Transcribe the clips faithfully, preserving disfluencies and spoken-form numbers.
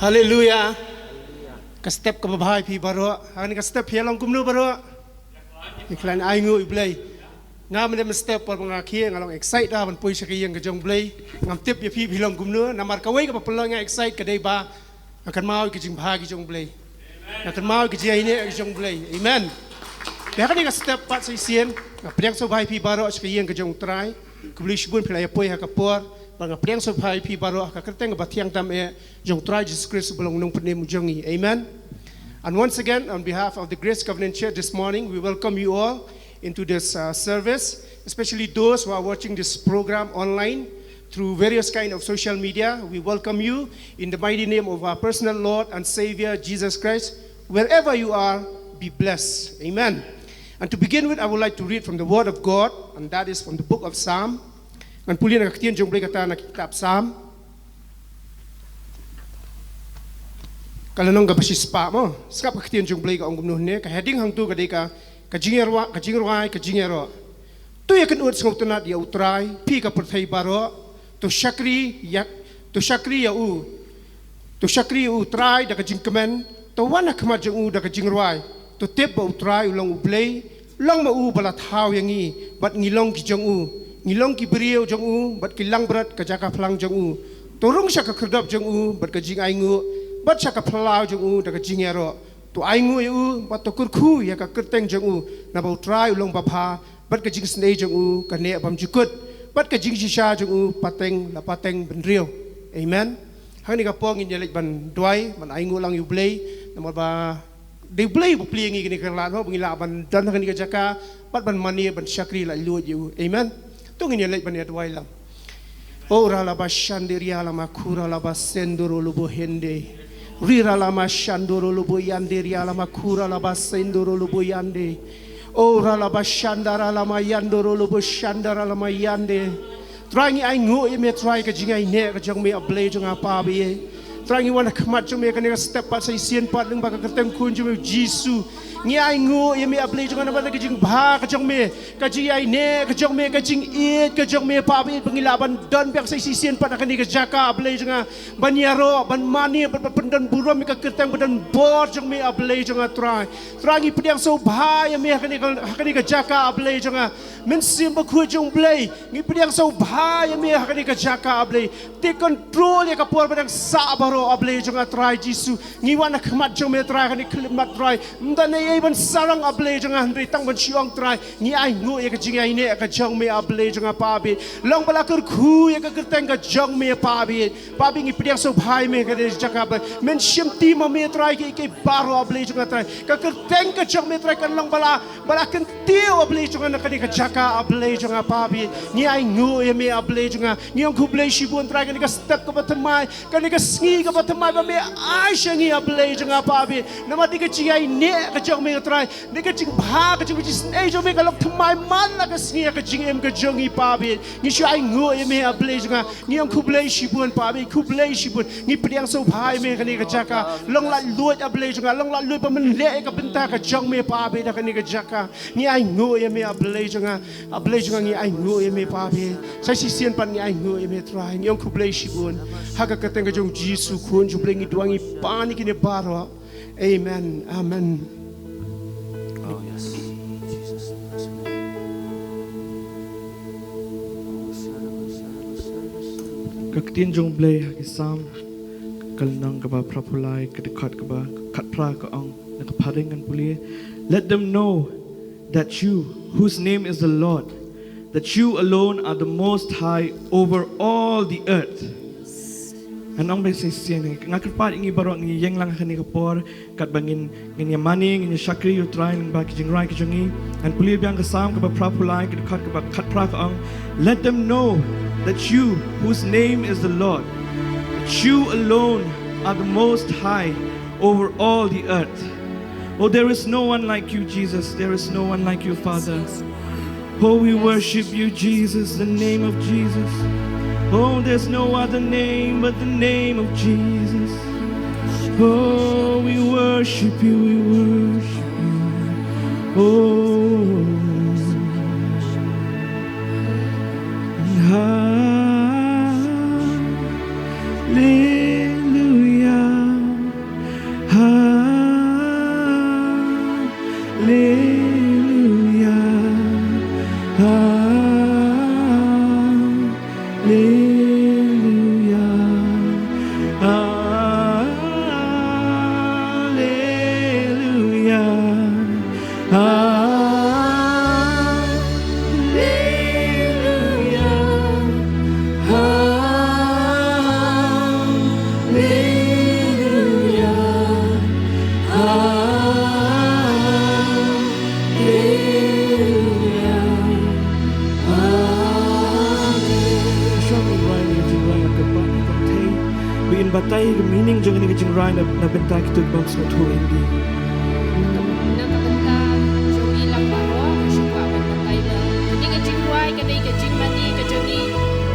Haleluya. Ka step kaba bha ïa phi baroh. Hangne ka step phi ïa long kumno baroh? Ïa khlaiñ ainguh ïa U Blei. Nga mynta mynstep por ba nga khie nga long excite da ban poi sha ka ïing ka jong U Blei. Ngam tip ïa phi phi long kumno. Namar kawei kaba pynlong nga excite ka dei ba nga kynmaw ïa ka jingbha ka jong U Blei. Nga kynmaw ïa ka jingïaineh ka jong U Blei. Amen. Te ha kane ka step pat sa shisien nga pdiang sngewbha ïa phi baroh sha ka ïing ka jong U Trai. Khublei shibun phi la ïa poi ha ka por. Bad nga pdiang sngewbha ïa phi baroh ha ka kyrteng kaba thiang tam eh jong U Trai Jesus Christ uba long u nongpynim u jong ngi. Amen. And once again, on behalf of the Grace Covenant Church this morning, we welcome you all into this uh, service, especially those who are watching this program online through various kind of social media. We welcome you in the mighty name of our personal Lord and Savior Jesus Christ. Wherever you are, be blessed. Amen. And to begin with, I would like to read from the Word of God, and that is from the book of Psalm. Ngan pule na ka ktien jong U Blei kata na kitab Psalm. Ka lynnong kaba shispah mo. Sngap ka ktien jong U Blei ka ong kumno ne, ka heading hangto ka dei ka, ka jingïarwai, ka jingïarwai, ka jingïaroh. To ïa kynnoh sngewtynnad ïa U Trai, phi ka pyrthei baroh. To shakri ïa, to shakri ïa u. To shakri ïa U Trai da ka jingkmen, to wan ha khmat jong u da ka jingrwai. To tip ba U Trai u long U Blei, long ma u ba la thaw ïa ngi, bad ngi long ki jong u. Ngi long ki briew jong u, bad ki langbrot ka jaka phlang jong u. To rung sha ka khyrdop jong u, bad ka jingainguh, bad sha ka phyllaw jong u da ka jingïaroh. To ainguh ïa u, bad to kyrkhu ïa ka kyrteng jong u, naba U Trai u long babha, bad ka jingsnei jong u ka neh bymjukut, bad ka jingshisha jong u pateng la pateng bynriew. Amen. Hangne ka por ngin ïa leit ban duwai, ban ainguh lang ïa U Blei, namar ba dei U Blei uba plie ïa ngi kane ka lad, ba ngi lah ban don ha kane ka jaka, bad ban mane, ban shakri laitluid ïa u. Amen. To ngin ïa leit ban ïa duwai lang. O ra la ba shandiria la ma kura la ba sendoro lo bo hende. Rira la ma shandoro lo bo yande ria la ma kura la ba sendoro lo bo yande. O ra la ba shandara la ma yandoro lo bo shandara la ma yande. Trai ngi ainguh ïa me Trai ka jingaineh ka jong me A Blei jong nga Pa Blei. Trai ngi wan ha khmat jong me kane ka step pat sa shisien pat lyngba ka kyrteng khun jong me Jisu. Ngi ainguh ïa me A Blei jong nga namar ka jingbha ka jong me. Ka jingïaineh ka jong me, ka jingïeit ka jong me Pa Blei, ba ngi lah ban don biang sa shisien pat ha kane ka jaka A Blei jong nga. Ban ïaroh, ban mane, ban, ban pyndon burom ïa ka kyrteng ba don bor jong me A Blei jong nga Trai. Trai ngi pdiang sngewbha ïa me ha kane ka, ha kane ka jaka A Blei jong nga. Mynsiem Bakhuid jong U Blei, ngi pdiang sngewbha ïa me ha kane ka jaka A Blei. Take control ïa ka por ba dang sah baroh A Blei jong nga Trai Jisu. Ngi wan ha khmat jong me Trai ha kane ka khyllipmat Trai. Ym don ei ei ban sarong A Blei jong nga hynrei tang ban shu ong Trai. Ngi ainguh ïa ka jingïaineh ka jong me A Blei jong nga Pa Blei. Long ba la kyrkhu ïa ka kyrteng ka jong me Pa Blei. Pa Blei ngi pdiang sngewbha ïa me ha kane ka jaka Blei. Men shim ti ma me Trai kiei kiei baroh A Blei jong nga Trai. Ka kyrteng ka jong me Trai kan long ba la, ba la kyntiew A Blei jong nga na kane ka jaka A Blei jong nga Pa Blei. Ngi ainguh ïa me A Blei jong nga. Ngi ong khublei shibun Trai kane ka step kaba thymmai. Kane ka sngi kaba thymmai ba me ai sha ngi A Blei jong nga Pa Blei. Namar dei ka jingïaineh ka jong me Trai. Dei ka jingbha ka jong me, ka jingisnei jong me ka long thymmai man la ka sngi ha ka jingim ka jong ngi Pa Blei. Ngi shu ainguh ïa me A Blei jong nga. Ngi ong khublei shibun Pa Blei, khublei shibun. Ngi pdiang sngewbha ïa me kane ka jaka. Long laitluid A Blei jong nga, long laitluid ba men leh ïa ka bynta ka jong me Pa Blei da kane ka jaka. Ngi ainguh ïa me A Blei jong nga. A Blei jong nga ngi ainguh ïa me Pa Blei. Sa shisien pat ngi ainguh ïa me Trai. Ngi ong khublei shibun. Ha ka kyrteng ka jong Jisu Khun jong U Blei ngi duwai ngi pan ïa kine baroh. Amen. Amen. Oh, yes. Ka ktien jong U Blei ha ki Salm, ka lynnong kaba phra phew lai, ka dkhot kaba khatphra ka ong, na ka phareng ngan pule, "Let them know that you, whose name is the Lord, that you alone are the most high over all the earth." Ngan ong beit sa shisien, nga kyrpad ïa ngi baroh ngin ïeng lang ha kane ka por, katba ngin, ngin ïa mane, ngin ïa shakri ïa U Trai lyngba ki jingrwai ki jong ngi. Ngan pule biang ka Salm kaba phra phew lai, ka dkhot kaba khatphra ka ong, "Let them know that you, whose name is the Lord, that you alone are the most high over all the earth." Oh, there is no one like you, Jesus. There is no one like you, Father. Oh, we worship you, Jesus, the name of Jesus. Oh, there's no other name but the name of Jesus. Oh, we worship you, we worship you. Oh, hallelujah. Ka meaning jong kane ka jingrwai na, na bynta kito kiba ym sngewthuh Hindi. Na ka bynta jong ngi lang baroh, nga shu kwah ban batai ba kane ka jingrwai ka dei ka jingmane ka jong ngi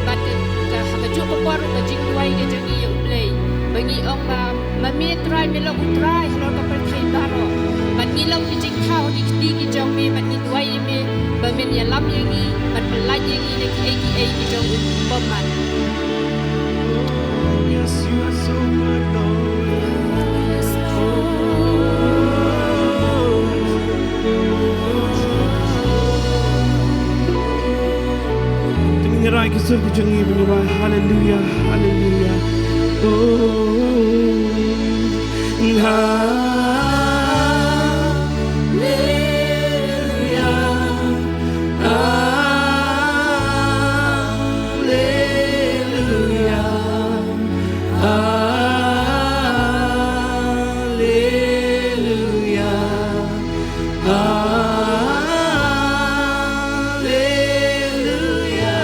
bad ka, ka, ha kajuh ka por ka jingduwai ka jong ngi ïa U Blei. Ba ngi ong ba, ma me Trai me long U Trai halor ka pyrthei baroh. Bad ngi long ki jingthaw ha ki kti ki jong me bad ngi duwai ïa me ba men ïalam ïa ngi bad pyllait ïa ngi na kiei kiei ki jong u bymman. Te ngin ïa rai ki sur ki jong ngi, ngin ïa rai haleluya, haleluya. Oh, haleluya, haleluya, haleluya. Haleluya,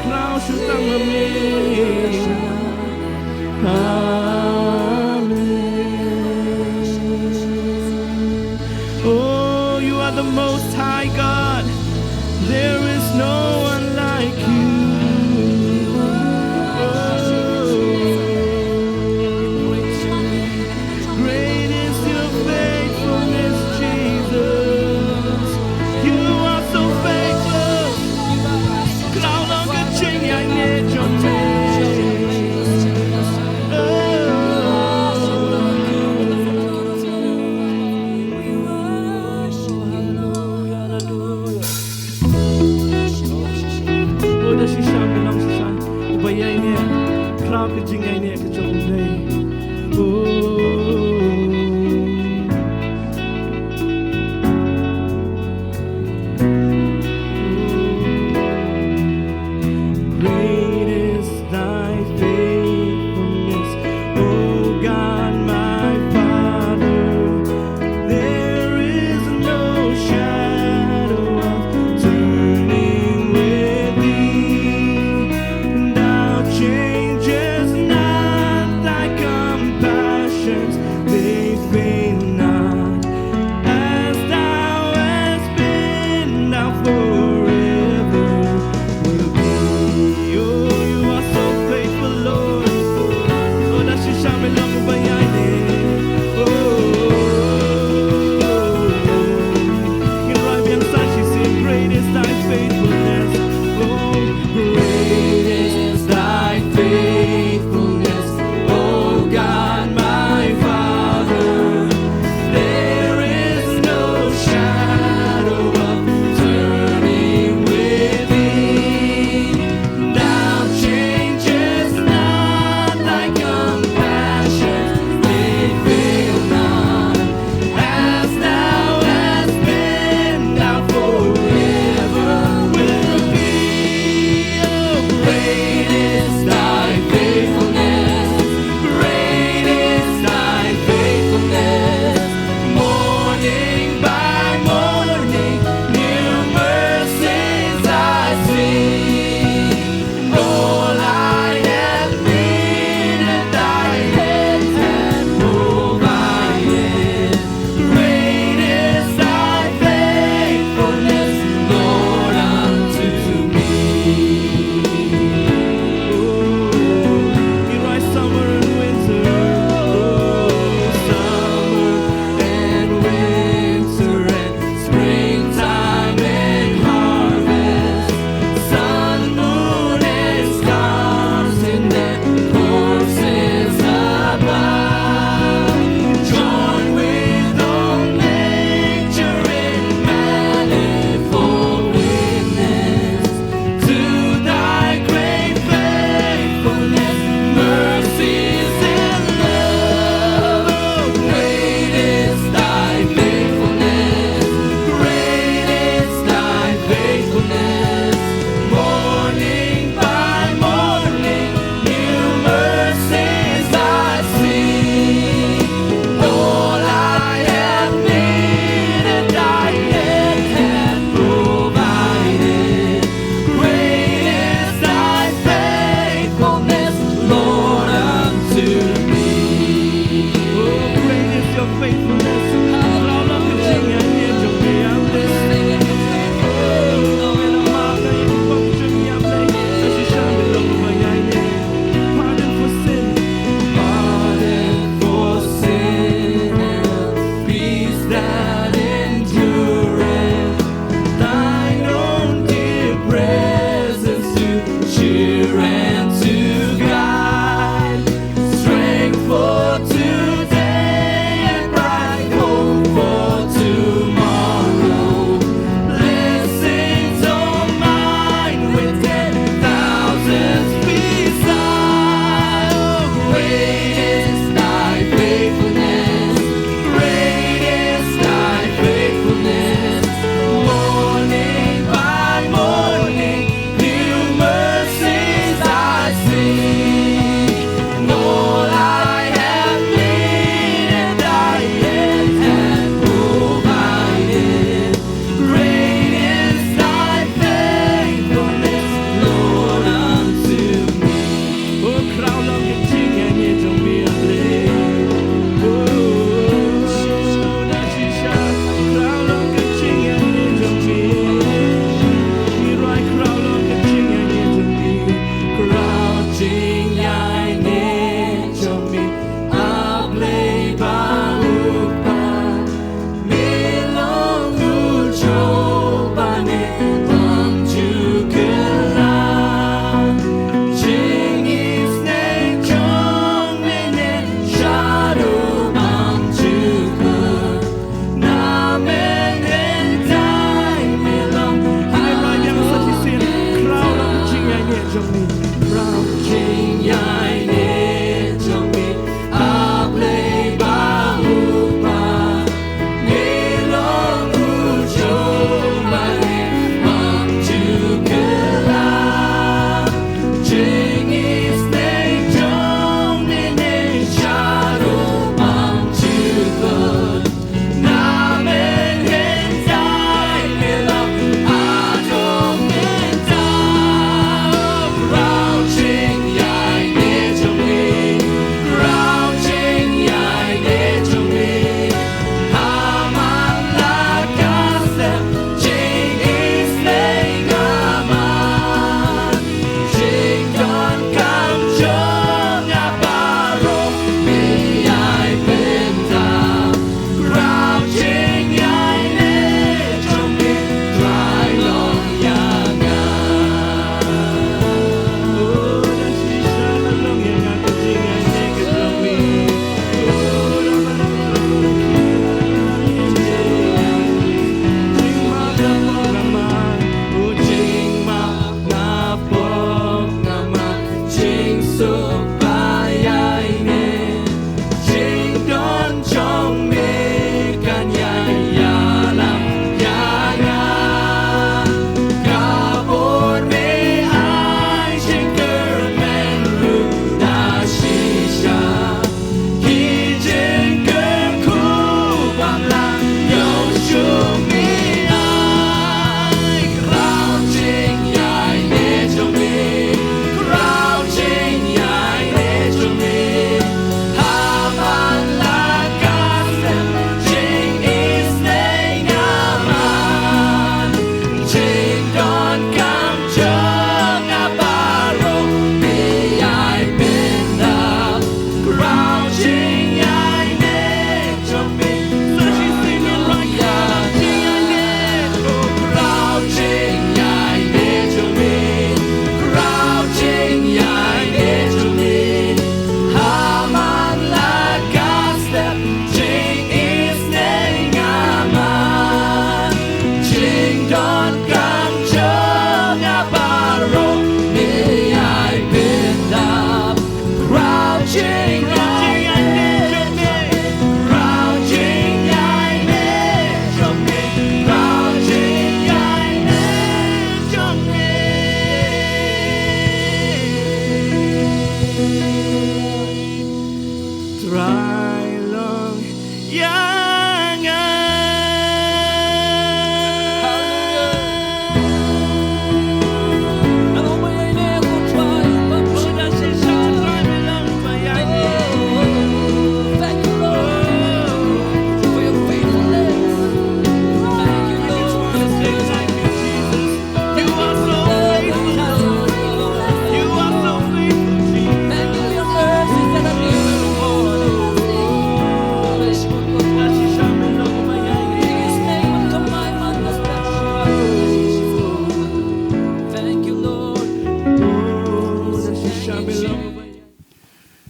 Amen. Oh, you are the most high God. There is no one like you. Oh. Great is your faithfulness, Jesus. You are so faithful. Khlaw long ka jingïaid jong me. Oh.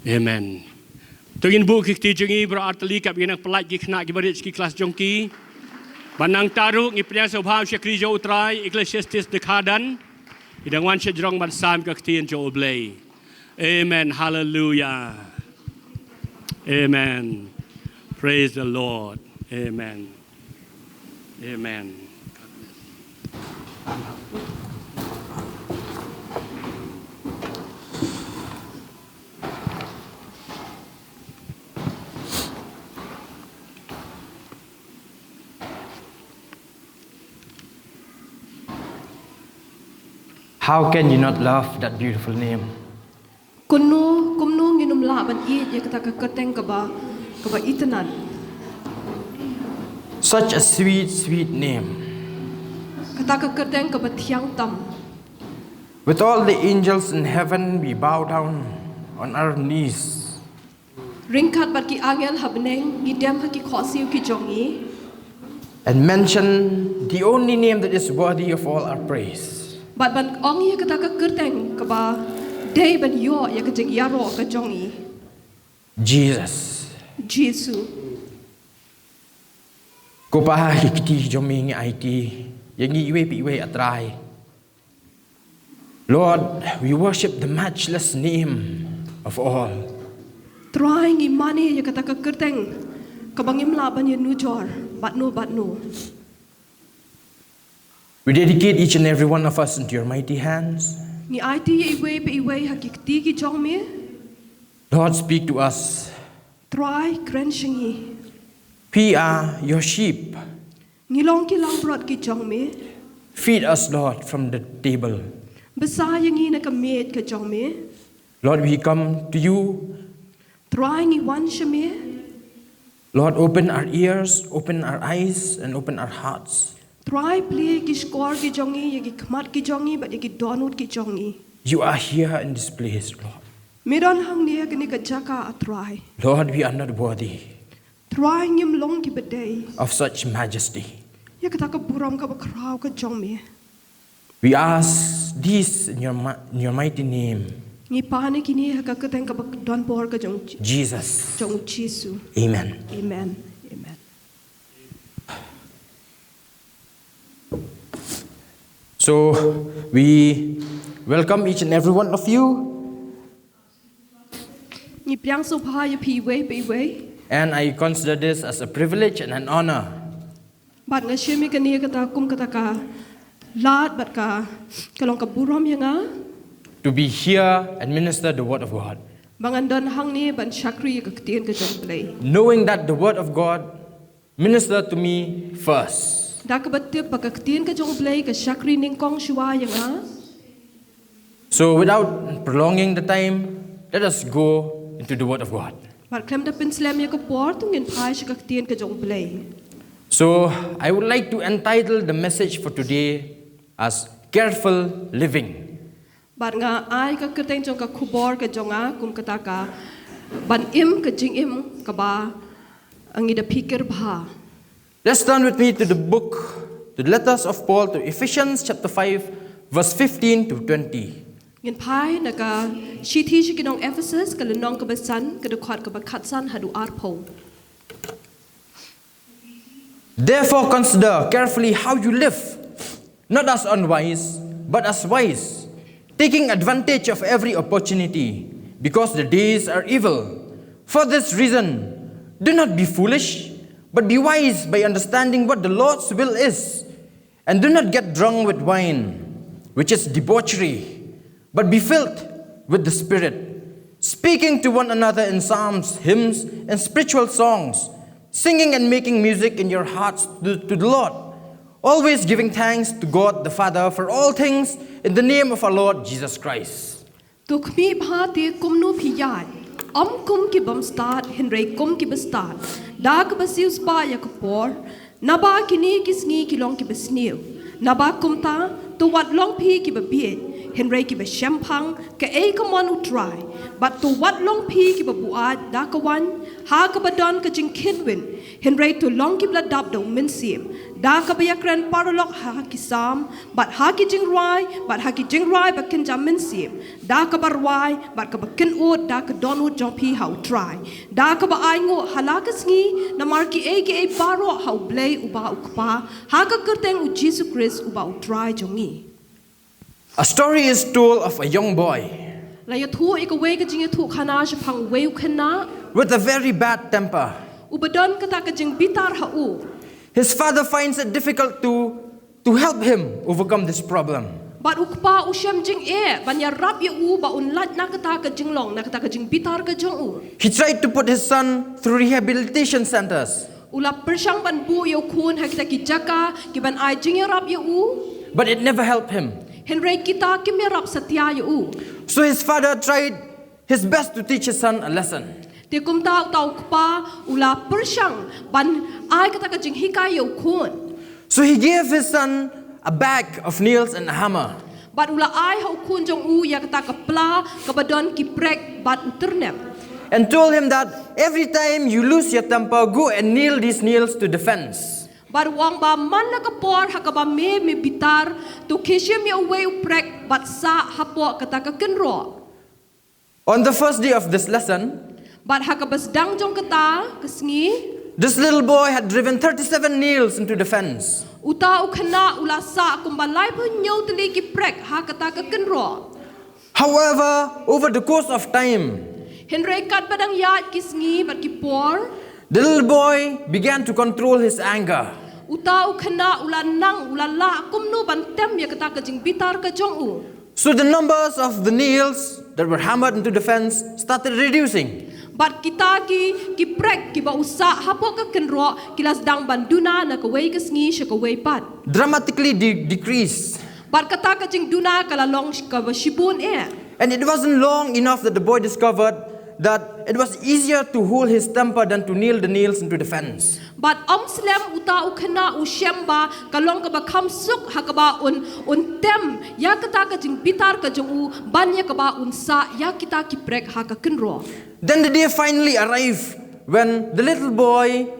Amen. To ngin buh ki kti jong ngi baroh artylli, katba ngi nang pyllait ki khynnah kiba rit sha ki klas jong ki. Bad nangta ruh ngi pdiang sngewbha ïa u shakri jong U Trai, Ecclesiastes Dkhar Dan. I dang wan sha jrong ban sam ka ktien jong U Blei. Amen. Hallelujah. Amen. Praise the Lord. Amen. Amen. How can you not love that beautiful name? Kumno, kumno ngin ym lah ban ïeit ïa kata ka kyrteng kaba, kaba itynnad. Such a sweet, sweet name. Kata ka kyrteng kaba thiang tam. With all the angels in heaven, we bow down on our knees. Ryngkat bad ki angel ha bneng, ngi dem ha ki khohsiew ki jong ngi. And mention the only name that is worthy of all our praise. Bad ban ong ïa kata ka kyrteng kaba dei ban ïoh ïa ka jingïaroh ka jong ngi. Jesus. Jisu. Ko Pa, ha ki kti jong me ngi aiti ïa ngi iwei pa iwei, A Trai. Lord, we worship the matchless name of all. Trai, ngi mane ïa kata ka kyrteng kaba ngim lah ban ïanujor bad no bad no. We dedicate each and every one of us into your mighty hands. Ngi aiti ïa iwei pa iwei ha ki kti ki jong me. Lord, speak to us. Trai, kren sha ngi. We are your sheep. Ngi long ki langbrot ki jong me. Feed us, Lord, from the table. Bsa ïa ngi na ka miej ka jong me. Lord, we come to you. Trai, ngi wan sha me. Lord, open our ears, open our eyes, and open our hearts. Trai, plie ki shkor ki jong ngi, ïa ki khmat ki jong ngi bad ïa ki dohnud ki jong ngi. You are here in this place, Lord. Me don hangne ha kane ka jaka, A Trai. Lord, we are not worthy. Trai, ngim long kiba dei. Of such majesty. Ïa kata ka burom kaba khraw ka jong me. We ask this in your, mi- in your mighty name. Ngi pan ïa kine ha ka kyrteng kaba donbor ka jong Ji- Jesus. Jong Jisu. Amen. Amen. Amen. So we welcome each and every one of you. Ngi pdiang sngewbha ïa phi iwei pa iwei. And I consider this as a privilege and an honor. Bad nga shim ïa kane kata kum kata ka lad bad ka, ka long ka burom ïa nga. To be here and minister the word of God. Ba ngan don hangne ban shakri ïa ka ktien ka jong U Blei. Knowing that the word of God minister to me first. Da kaba tip ba ka ktien ka jong U Blei ka shakri nyngkong shuwa ïa nga. So without prolonging the time, let us go into the word of God. Bad khlem da pynslem ïa ka por, to ngin phai sha ka ktien ka jong U Blei. So I would like to entitle the message for today as Careful Living. Bad nga ai ka kyrteng jong ka khubor ka jong nga kum kata ka ban im ka jingim kaba ngi da phikir bha. Let's turn with me to the book, the letters of Paul to Ephesians chapter five, verse fifteen to twenty. Ngin phai na ka shithi sha ki nong Ephesus, ka lynnong kaba san, ka dkhot kaba khatsan haduh arphew. Therefore, consider carefully how you live, not as unwise, but as wise, taking advantage of every opportunity, because the days are evil. For this reason, do not be foolish, but be wise by understanding what the Lord's will is. And do not get drunk with wine, which is debauchery, but be filled with the Spirit, speaking to one another in psalms, hymns, and spiritual songs, singing and making music in your hearts to, to the Lord, always giving thanks to God the Father for all things in the name of our Lord Jesus Christ. To khmih bha te kumno phi ïaid. Ym kum ki bym stad, hynrei kum kiba stad. Da kaba siew spah ïa ka por, naba kine ki sngi ki long kiba sniew. Naba kumta, to wat long phi kiba bieit, hynrei kiba shemphang, kaei ka mon U Trai. Bad to wat long phi kiba buaid, da ka waiñ, ha kaba don ka jingkhihwit, Hynrei to long kiba la dap da u Mynsiem, da kaba ïakren paralok ha ki Salm, bad ha ki jingrwai, bad ha ki jingrwai ba kynja mynsiem, da kaba rwai, bad kaba kynud da ka dohnud jong phi ha U Trai, da kaba ainguh ha la ka sngi namar kiei kiei baroh ha U Blei uba U Kpa, ha ka kyrteng U Jisu Khrist uba U Trai jong ngi. A story is told of a young boy La ïathuh ïa kawei ka jingïathuhkhana shaphang uwei u khynnah with a very bad temper. Uba don kata ka jingbitar ha u. His father finds it difficult to, to help him overcome this problem. Bad u kpa u shem jingeh ban ïarap ïa u ba un lait na kata ka jinglong, na kata ka jingbitar ka jong u. He tried to put his son through rehabilitation centers. U la pyrshang ban buh ïa u khun ha kita ki jaka kiban ai jingïarap ïa u. But it never helped him. Hynrei kita kim ïarap satia ïa u. So his father tried his best to teach his son a lesson. Te kumta uta u kpa u la pyrshang ban ai kata ka jinghikai ïa u khun. So he gave his son a bag of nails and a hammer. Bad u la ai ha u khun jong u ïa kata ka pla kaba don ki prek bad u tyrnep. And told him that every time you lose your temper, go and nail these nails to the fence. Bad u ong ba man la ka por ha kaba me me bitar, to khie shim ïa uwei u prek bad sah hapoh kata ka kynroh. On the first day of this lesson, Bad ha kaba sdang jong kata ka sngi, this little boy had driven thirty-seven nails into the fence. Uta u khynnah u la sah kumba laiphew hynñiew tylli ki prek ha kata ka kynroh. However, over the course of time, Hynrei katba dang ïaid ki sngi bad ki por, the little boy began to control his anger. Uta u khynnah u la nang, u la lah kumno ban tem ïa kata ka jingbitar ka jong u. So the numbers of the nails that were hammered into the fence started reducing. Bad kita ki, ki prek kiba u sah hapoh ka kynroh ki la sdang ban duna na kawei ka sngi sha kawei pat. Dramatically de- decreased. Bad kata ka jingduna ka la long sh- kaba shibun eh. And it wasn't long enough that the boy discovered that it was easier to hold his temper than to nail the nails into the fence. Bad ym slem uta u khynnah u shem ba ka long kaba kham suk ha kaba un, un tem ïa kata ka jingbitar ka jong u ban ïa kaba un sah ïa kita ki prek ha ka kynroh. Then the day finally arrived when the little boy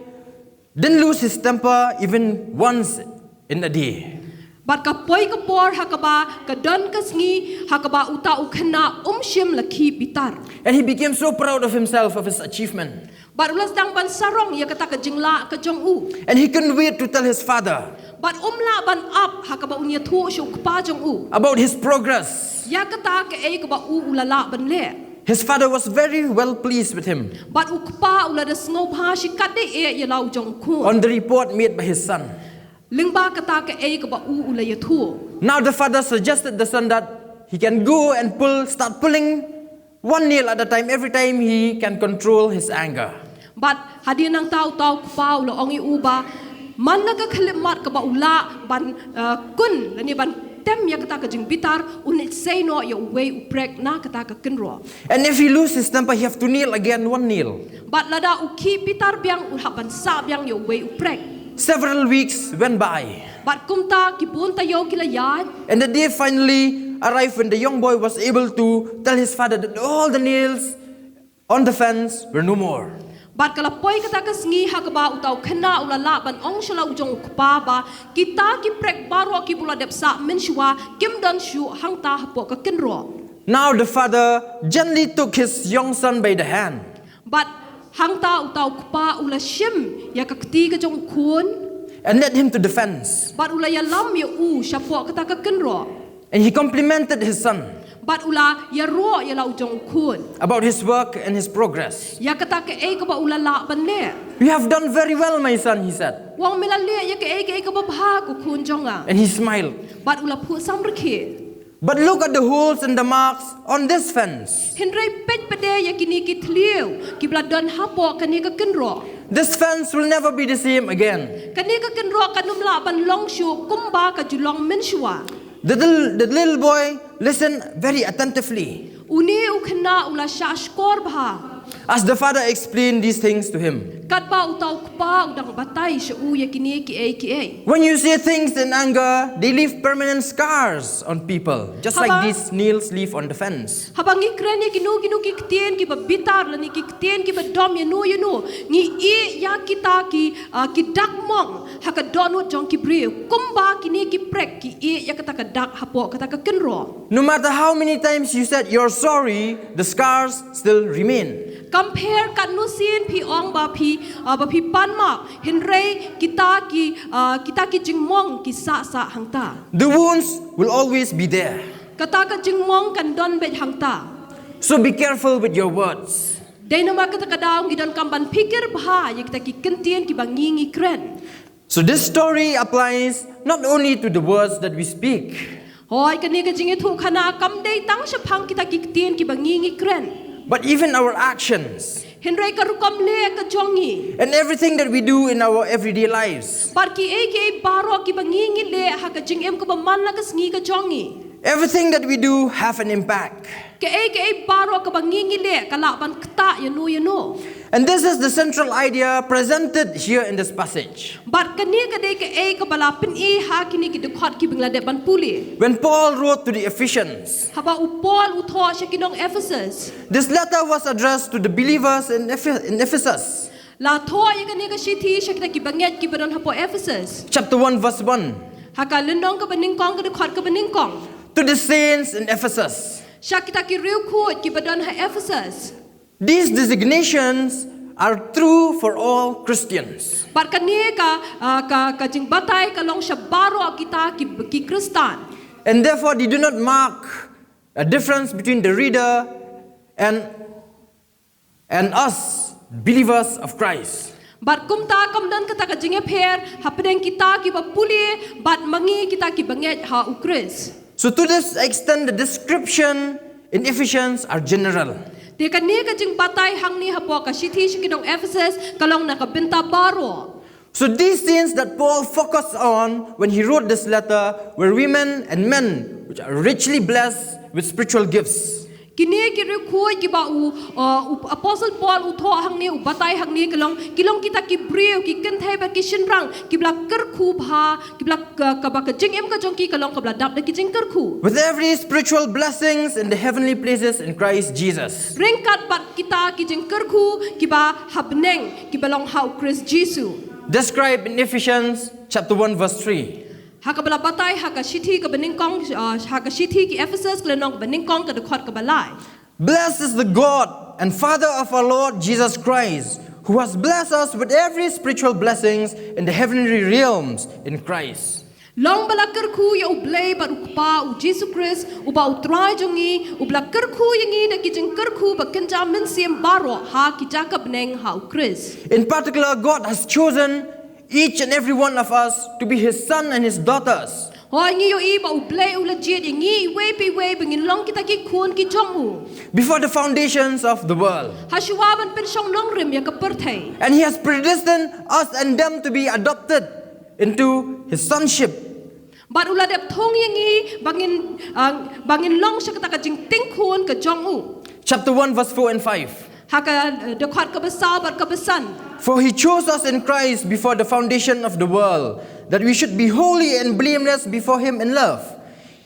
didn't lose his temper even once in a day. Bad ka poi ka por ha kaba ka don ka sngi ha kaba uta u khynnah um shym la khih bitar. And he became so proud of himself, of his achievement. Bad u la sdang ban sarong ïa kata ka jinglah ka jong u. And he couldn't wait to tell his father Bad um lah ban ap ha kaba un ïathuh sha u kpa jong u about his progress. Ïa kata kaei kaba u u la lah ban leh. His father was very well pleased with him. Bad u kpa u la da sngewbha shikatdei eh ïa la u jong u khun. On the report made by his son. Lyngba kata kaei kaba u u la ïathuh. Now the father suggested the son that he can go and pull, start pulling one nail at a time every time he can control his anger. Bad hadien nangta uta u kpa u la ong ïa u ba man la ka khyllipmat kaba u lah ban, uh, kun lane ban tem ïa kata ka jingbitar, un leit sei noh ïa uwei u prek na kata ka kynroh. And if he lose his temper, he have to nail again one nail. Bad lada u khih bitar biang u hap ban sah biang ïa uwei u prek. Several weeks went by. Bad kumta ki bun taïew ki la ïaid. And the day finally arrived when the young boy was able to tell his father that all the nails on the fence were no more. Bad ka la poi kata ka sngi ha kaba uta u khynnah u la lah ban ong sha la u jong u kpa ba kita ki prek baroh kiba u la dep sah mynshuwa kim don shuh hangta hapoh ka kynroh. Now the father gently took his young son by the hand. Bad hangta uta u kpa u la shim ïa ka kti ka jong u khun. And led him to the fence. Bad u la ïalam ïa u shapoh kata ka kynroh. And he complimented his son Bad u la ïaroh ïa la u jong u khun about his work and his progress. Ïa kata kaei kaba u la lah ban leh. You have done very well, my son, he said. U ong me la leh ïa kaei kaei kaba bha ko khun jong nga. And he smiled. Bad u la phuh samrkhie. But look at the holes and the marks on this fence. Hynrei peit pat de ïa kine ki thliew kiba la don hapoh kane ka kynroh. This fence will never be the same again. Kane ka kynroh kan ym lah ban long shuh kumba ka ju long mynshuwa. The little, the little boy listened very attentively. Une u khynnah u la shah shkor bha. As the father explained these things to him. Katba uta u kpa u dang batai sha u ïa kine kiei kiei. When you say things in anger, they leave permanent scars on people, just like Haba- these nails leave on the fence. Haba ngi kren ïa kino kino ki ktien kiba bitar lane ki ktien kiba dom ïano ïano, ngi ïeh ïa kita ki, ah, ki dak mong ha ka dohnud jong ki briew, kumba kine ki prek ki ïeh ïa kata ka dak hapoh kata ka kynroh. No matter how many times you said you're sorry, the scars still remain. Kam pher katno sien phi ong ba phi, ah, ba phi pan map, hynrei kita ki, ah, kita ki jingmong ki sah sah hangta. The wounds will always be there. Kata ka jingmong kan don beit hangta. So be careful with your words. Dei namar kata ka daw ngi donkam ban phikir bha ïa kita ki kyntien kiba ngi ngi kren. So this story applies not only to the words that we speak, Hooid, kane ka jingïathuhkhana kam dei tang shaphang kita ki ktien kiba ngi ngi kren, but even our actions. hynrei ka rukom leh ka jong ngi. And everything that we do in our everyday lives. Bad kiei kiei baroh kiba ngi ngi leh ha ka jingim kaba man la ka sngi ka jong ngi. Everything that we do have an impact. Kiei kiei baroh kaba ngi ngi leh ka lah ban ktah ïano ïano. And this is the central idea presented here in this passage. Bad kane ka dei kaei kaba la pyni ha kine ki dkhot kiba ngi la dep ban pule. When Paul wrote to the Ephesians, Haba u Paul u thoh sha ki nong Ephesus, this letter was addressed to the believers in, Ephe- in Ephesus. La thoh ïa kane ka shithi sha kita ki bangeit kiba don hapoh Ephesus. Chapter one, verse one. Ha ka lynnong kaba nyngkong, ka dkhot kaba nyngkong. To the saints in Ephesus. Sha kita ki riewkhuid kiba don ha Ephesus. These designations are true for all Christians. Bad kane ka, ah, ka, ka jingbatai ka long sha baroh kita ki, ki Khristan. And therefore, they do not mark a difference between the reader and, and us, believers of Christ. Bad kumta kam don kata ka jingïapher hapdeng kita kiba pule bad ma ngi kita ki bangeit ha u Khrist. So, to this extent, the description in Ephesians are general. Te kane ka jingbatai hangne hapoh ka shithi sha ki nong Ephesus ka long na ka bynta baroh. So, these saints that Paul focused on when he wrote this letter were women and men which are richly blessed with spiritual gifts. Kine ki riewkhuid kiba u, uh, u Apostle Paul u thoh hangne, u batai hangne ka long, ki long kita ki briew, ki kynthei bad ki shynrang kiba la kyrkhu bha, kiba la ka, kaba ka jingim ka jong ki ka long kaba la dap da ki jingkyrkhu. With every spiritual blessings in the heavenly places in Christ Jesus. Ryngkat bad kita ki jingkyrkhu kiba ha bneng kiba long ha u Khrist Jisu. Described in Ephesians chapter one, verse three. Ha kaba la batai ha ka shithi kaba nyngkong, uh, ha ka shithi ki Ephesus ka lynnong kaba nyngkong, ka dkhot kaba lai. Blessed is the God and Father of our Lord Jesus Christ, who has blessed us with every spiritual blessings in the heavenly realms in Christ. Long ba la kyrkhu ïa u Blei bad u Kpa u Jisu Khrist, uba u Trai jong ngi, uba la kyrkhu ïa ngi da ki jingkyrkhu ba kynja mynsiem baroh ha ki jaka bneng ha u Khrist. In particular, God has chosen each and every one of us to be his son and his daughters. Hooid, ngi ïohi ba u Blei u la jied ïa ngi iwei pa iwei ba ngin long kita ki khun ki jong u. Before the foundations of the world. Ha shuwa ban pynshong nongrim ïa ka pyrthei. And he has predestined us and them to be adopted into his sonship. Bad u la dep thung ïa ngi ba ngin, ah, ba ngin long sha kata ka jingtyngkhun ka jong u. Chapter one, verse four and five. Ha ka, eh, dkhot kaba saw bad kaba san. For he chose us in Christ before the foundation of the world, that we should be holy and blameless before him in love.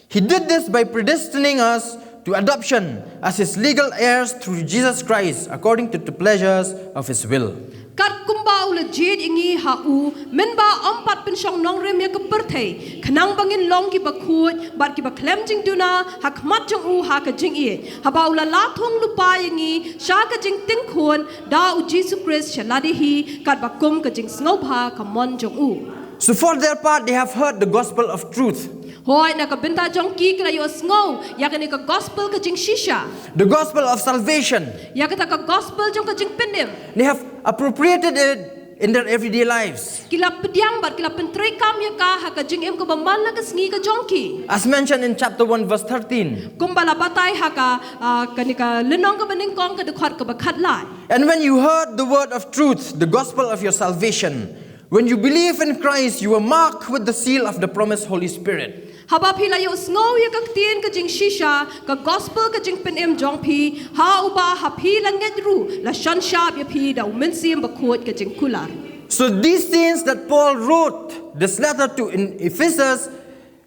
He did this by predestining us to adoption as his legal heirs through Jesus Christ, according to the pleasures of his will. Kat kumba u la jied ïa ngi ha u, mynba ym pat pynshong nongrim ïa ka pyrthei, khnang ba ngin long kiba khuid bad kiba khlem jingduna ha khmat jong u ha ka jingïeit, haba u la lah thung lypa ïa ngi sha ka jingtyngkhun da u Jisu Khrist sha lade hi, katba kum ka jingsngewbha ka mon jong u. So for their part, they have heard the gospel of truth. Hooid, na ka bynta jong ki, ki la ïohsngew ïa kane ka gospel ka jingshisha. The gospel of salvation. Ïa kata ka gospel jong ka jingpynim. They have appropriated it in their everyday lives. Ki la pdiang bad ki la pyntreikam ïa ka ha ka jingim kaba man la ka sngi ka jong ki. As mentioned in chapter one, verse thirteen. Kumba la batai ha ka, ah, kane ka lynnong kaba nyngkong, ka dkhot kaba khatlai. And when you heard the word of truth, the gospel of your salvation, When you believe in Christ, you are marked with the seal of the promised Holy Spirit. Haba phi la ïohsngew ïa ka ktien ka jingshisha, ka gospel ka jingpynim jong phi, ha uba ha phi la ngeit ruh, la shon shap ïa phi da u Mynsiem Bakhuid ka jingkular. So these things that Paul wrote this letter to in Ephesus,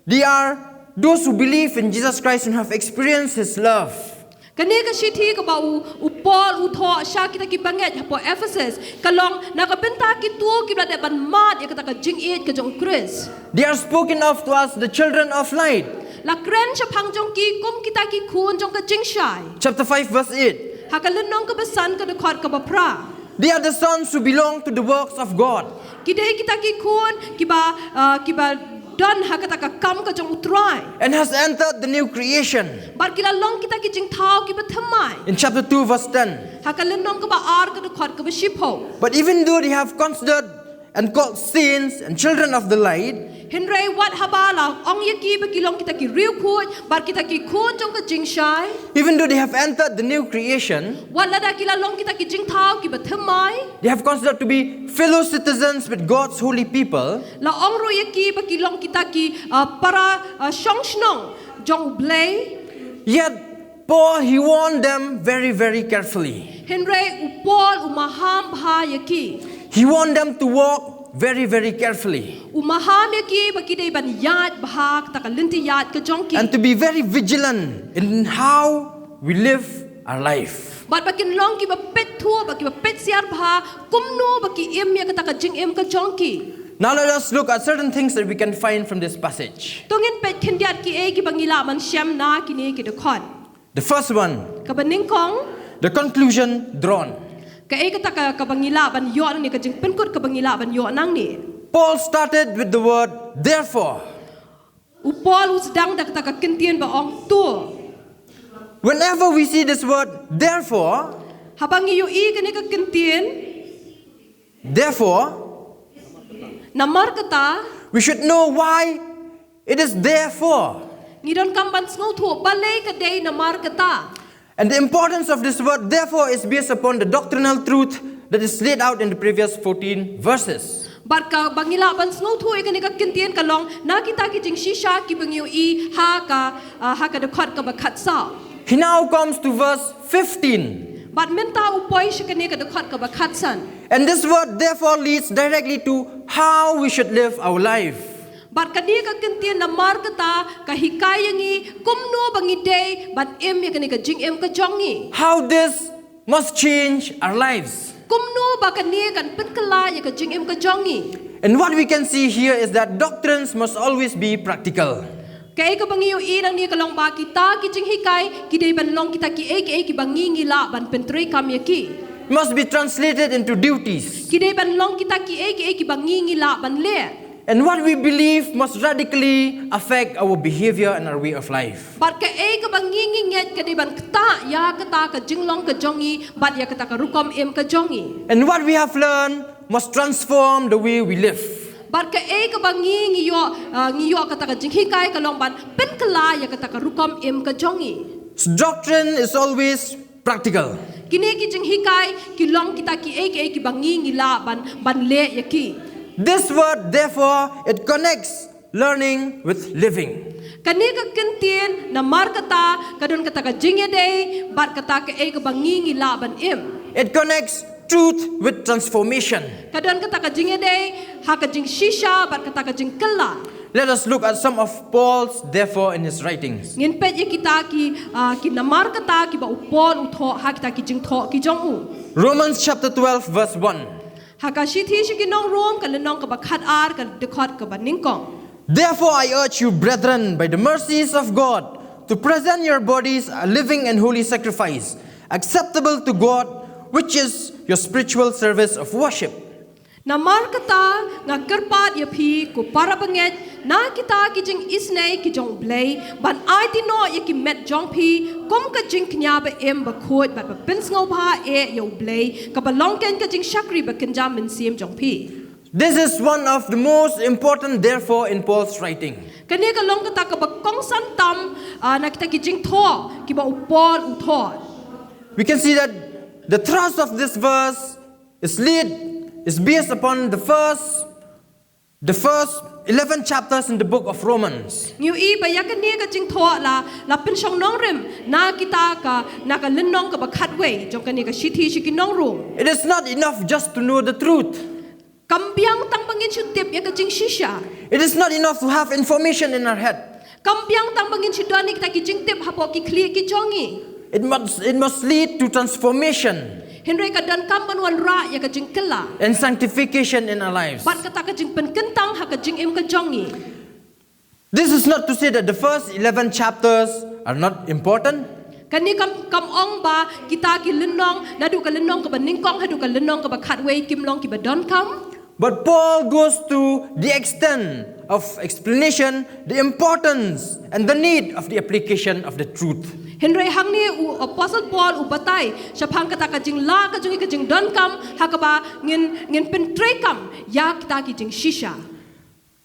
they are those who believe in Jesus Christ and have experienced his love. Kane ka shithi kaba u, u Paul u thoh sha kita ki bangeit hapoh Ephesus, ka long na ka bynta kito kiba la dep ban mad ïa kata ka jingïeit ka jong u Khrist. They are spoken of to us, the children of light. La kren shaphang jong ki kum kita ki khun jong ka jingshai. Chapter five, verse eight. Ha ka lynnong kaba san ka dkhot kaba phra. They are the sons who belong to the works of God. Ki dei kita ki khun kiba, uh, kiba don ha kata ka kam ka jong u Trai. And has entered the new creation. Bad ki la long kita ki jingthaw kiba thymmai. In chapter two, verse ten. Ha ka lynnong kaba ar ka dkhot kaba shiphew. But even though they have considered and called saints and children of the light, hynrei wat haba la ong ïa ki ba ki long kita ki riewkhuid bad kita ki khun jong ka jingshai, even though they have entered the new creation, wat lada ki la long kita ki jingthaw kiba thymmai, they have considered to be fellow citizens with God's holy people. La ong ruh ïa ki ba ki long kita ki, uh, para, uh, shong shnong jong u Blei. Yet Paul, he warned them very, very carefully. Hynrei u Paul u maham bha ïa ki. He warned them to walk very, very carefully. U maham ïa ki ba ki dei ban ïaid bha kata ka lynti ïaid ka jong ki. And to be very vigilant in how we live our life. Bad ba kin long kiba peit thuh, ba kiba peit siar bha kumno ba ki im ïa kata ka jingim ka jong ki. Now let us look at certain things that we can find from this passage. To ngin peit khyndiat kiei kiba ngi lah ban shem na kine ki dkhot. The first one, kaba nyngkong, the conclusion drawn. Kaei kata ka, kaba ngi lah ban ïoh nangne, ka jingpynkut kaba ngi lah ban ïoh nangne. Paul started with the word therefore. U Paul u sdang da kata ka kyntien ba ong to. Whenever we see this word therefore, haba ngi ïohi kane ka kyntien, therefore, namar kata, we should know why it is therefore. Ngi donkam ban sngewthuh balei ka dei namar kata. And the importance of this word therefore is based upon the doctrinal truth that is laid out in the previous fourteen verses. Bad kaba ngi lah ban sngewthuh ïa kane ka kyntien ka long na kita ki jingshisha kiba ngi ïohi ha ka, ah, ha ka dkhot kaba khatsaw. He now comes to verse fifteen. Bad mynta u poi sha kane ka dkhot kaba khatsan. And this word therefore leads directly to how we should live our life. Bad kane ka kyntien namar kata ka hikai ïa ngi kumno ba ngi dei ban im ïa kane ka jingim ka jong ngi. How this must change our lives. Kumno ba kane kan pynkylla ïa ka jingim ka jong ngi. And what we can see here is that doctrines must always be practical. Kaei kaba ngi ïohi nangne ka long ba kita ki jinghikai ki dei ban long kita kiei kiei kiba ngi ngi lah ban pyntreikam ïa ki. Must be translated into duties. Ki dei ban long kita kiei kiei kiba ngi ngi lah ban leh. And what we believe must radically affect our behavior and our way of life. Bad kaei kaba ngi ngi ngeit ka dei ban ktah ïa kata ka jinglong ka jong ngi bad ïa kata ka rukom im ka jong ngi. And what we have learned must transform the way we live. Bad kaei kaba ngi ngi ïoh, ah, ngi ïoh kata ka jinghikai ka long ban pynkylla ïa kata ka rukom im ka jong ngi. So doctrine is always practical. Kine ki jinghikai ki long kita kiei kiei kiba ngi ngi lah ban, ban leh ïa ki. This word therefore, it connects learning with living. Kane ka kyntien namar kata ka don kata ka jingïadei bad kata kaei kaba ngi ngi lah ban im. It connects truth with transformation. Ka don kata ka jingïadei ha ka jingshisha bad kata ka jingkylla. Let us look at some of Paul's therefore in his writings. Ngin peit ïa kita ki, ah, ki namar kata kiba u Paul u thoh ha kita ki jingthoh ki jong u. Romans chapter twelve, verse one. Ha ka shithi sha ki nong Rom ka lynnong kaba khatar ka dkhot kaba nyngkong. Therefore, I urge you, brethren, by the mercies of God, to present your bodies a living and holy sacrifice, acceptable to God, which is your spiritual service of worship. Namar kata nga kyrpad ïa phi ko para bangeit na kita ki jingisynei ki jong U Blei ban aiti noh ïa ki met jong phi kum ka jingkñia ba im ba khuid bad ba pynsngewbha eh ïa U Blei kaba long keiñ ka jingshakri ba kynja mynsiem jong phi. This is one of the most important therefore in Paul's writing. Kane ka long kata kaba kongsan tam, ah, na kita ki jingthoh kiba u Paul u thoh. We can see that the thrust of this verse is laid, is based upon the first The first eleven chapters in the book of Romans. Ngi ïohi ba ïa kane ka jingthoh la, la pynshong nongrim na kita ka, na ka lynnong kaba khatwei jong kane ka shithi sha ki nong Rom. It is not enough just to know the truth. Kam biang tang ba ngin shu tip ïa ka jingshisha. It is not enough to have information in our head. Kam biang tang ba ngin shu don ïa kita ki jingtip hapoh ki khlieh ki jong ngi. It must, it must lead to transformation. Hynrei ka donkam ban wanrah ïa ka jingkylla. And sanctification in our lives. Bad kata ka jingpynkyntang ha ka jingim ka jong ngi. This is not to say that the first eleven chapters are not important. Kane kam, kam ong ba kita ki lynnong, naduh ka lynnong kaba nyngkong haduh ka lynnong kaba khatwei kim long kiba donkam. But Paul goes to the extent of explanation, the importance and the need of the application of the truth. Hynrei hangne u Apostle Paul u batai shaphang kata ka jinglah ka jong ngi, ka jingdonkam, ha kaba ngin, ngin pyntreikam ïa kita ki jingshisha.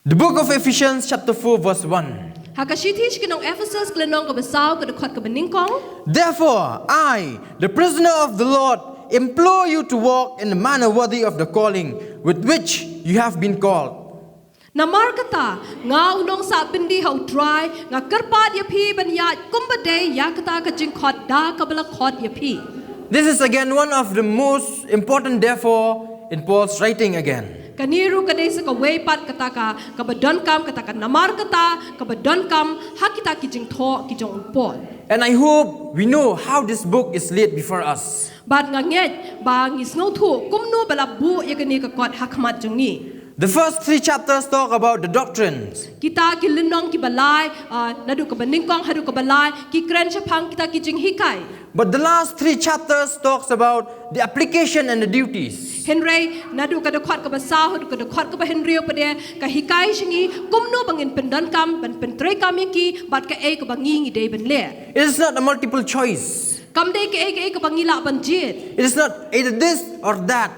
The book of Ephesians chapter four verse one. Ha ka shithi sha ki nong Ephesus ka lynnong kaba saw ka dkhot kaba nyngkong. Therefore, I, the prisoner of the Lord, implore you to walk in a manner worthy of the calling with which you have been called. Namar kata, nga u nongsah byndi ha U Trai, nga kyrpad ïa phi ban ïaid kumba dei ïa kata ka jingkhot da kaba la khot ïa phi. This is again one of the most important therefore in Paul's writing again. Kane ruh ka dei sa kawei pat kata ka, kaba donkam, kata ka namar kata kaba donkam ha kita ki jingthoh ki jong u Paul. And I hope we know how this book is laid before us. Bad nga ngeit ba ngi sngewthuh kumno ba la buh ïa kane ka kot ha khmat jong ngi. The first three chapters talk about the doctrines. Kita ki lynnong kiba lai, ah, naduh kaba nyngkong haduh kaba lai, ki kren shaphang kita ki jinghikai. But the last three chapters talks about the application and the duties. Hynrei naduh ka dkhot kaba saw haduh ka dkhot kaba hynriew pat de ka hikai sha ngi kumno ba ngin pyndonkam ban pyntreikam ïa ki bad kaei kaba ngi ngi dei ban leh. It is not a multiple choice. Kam dei kaei kaei kaba ngi lah ban jied. It is not either this or that.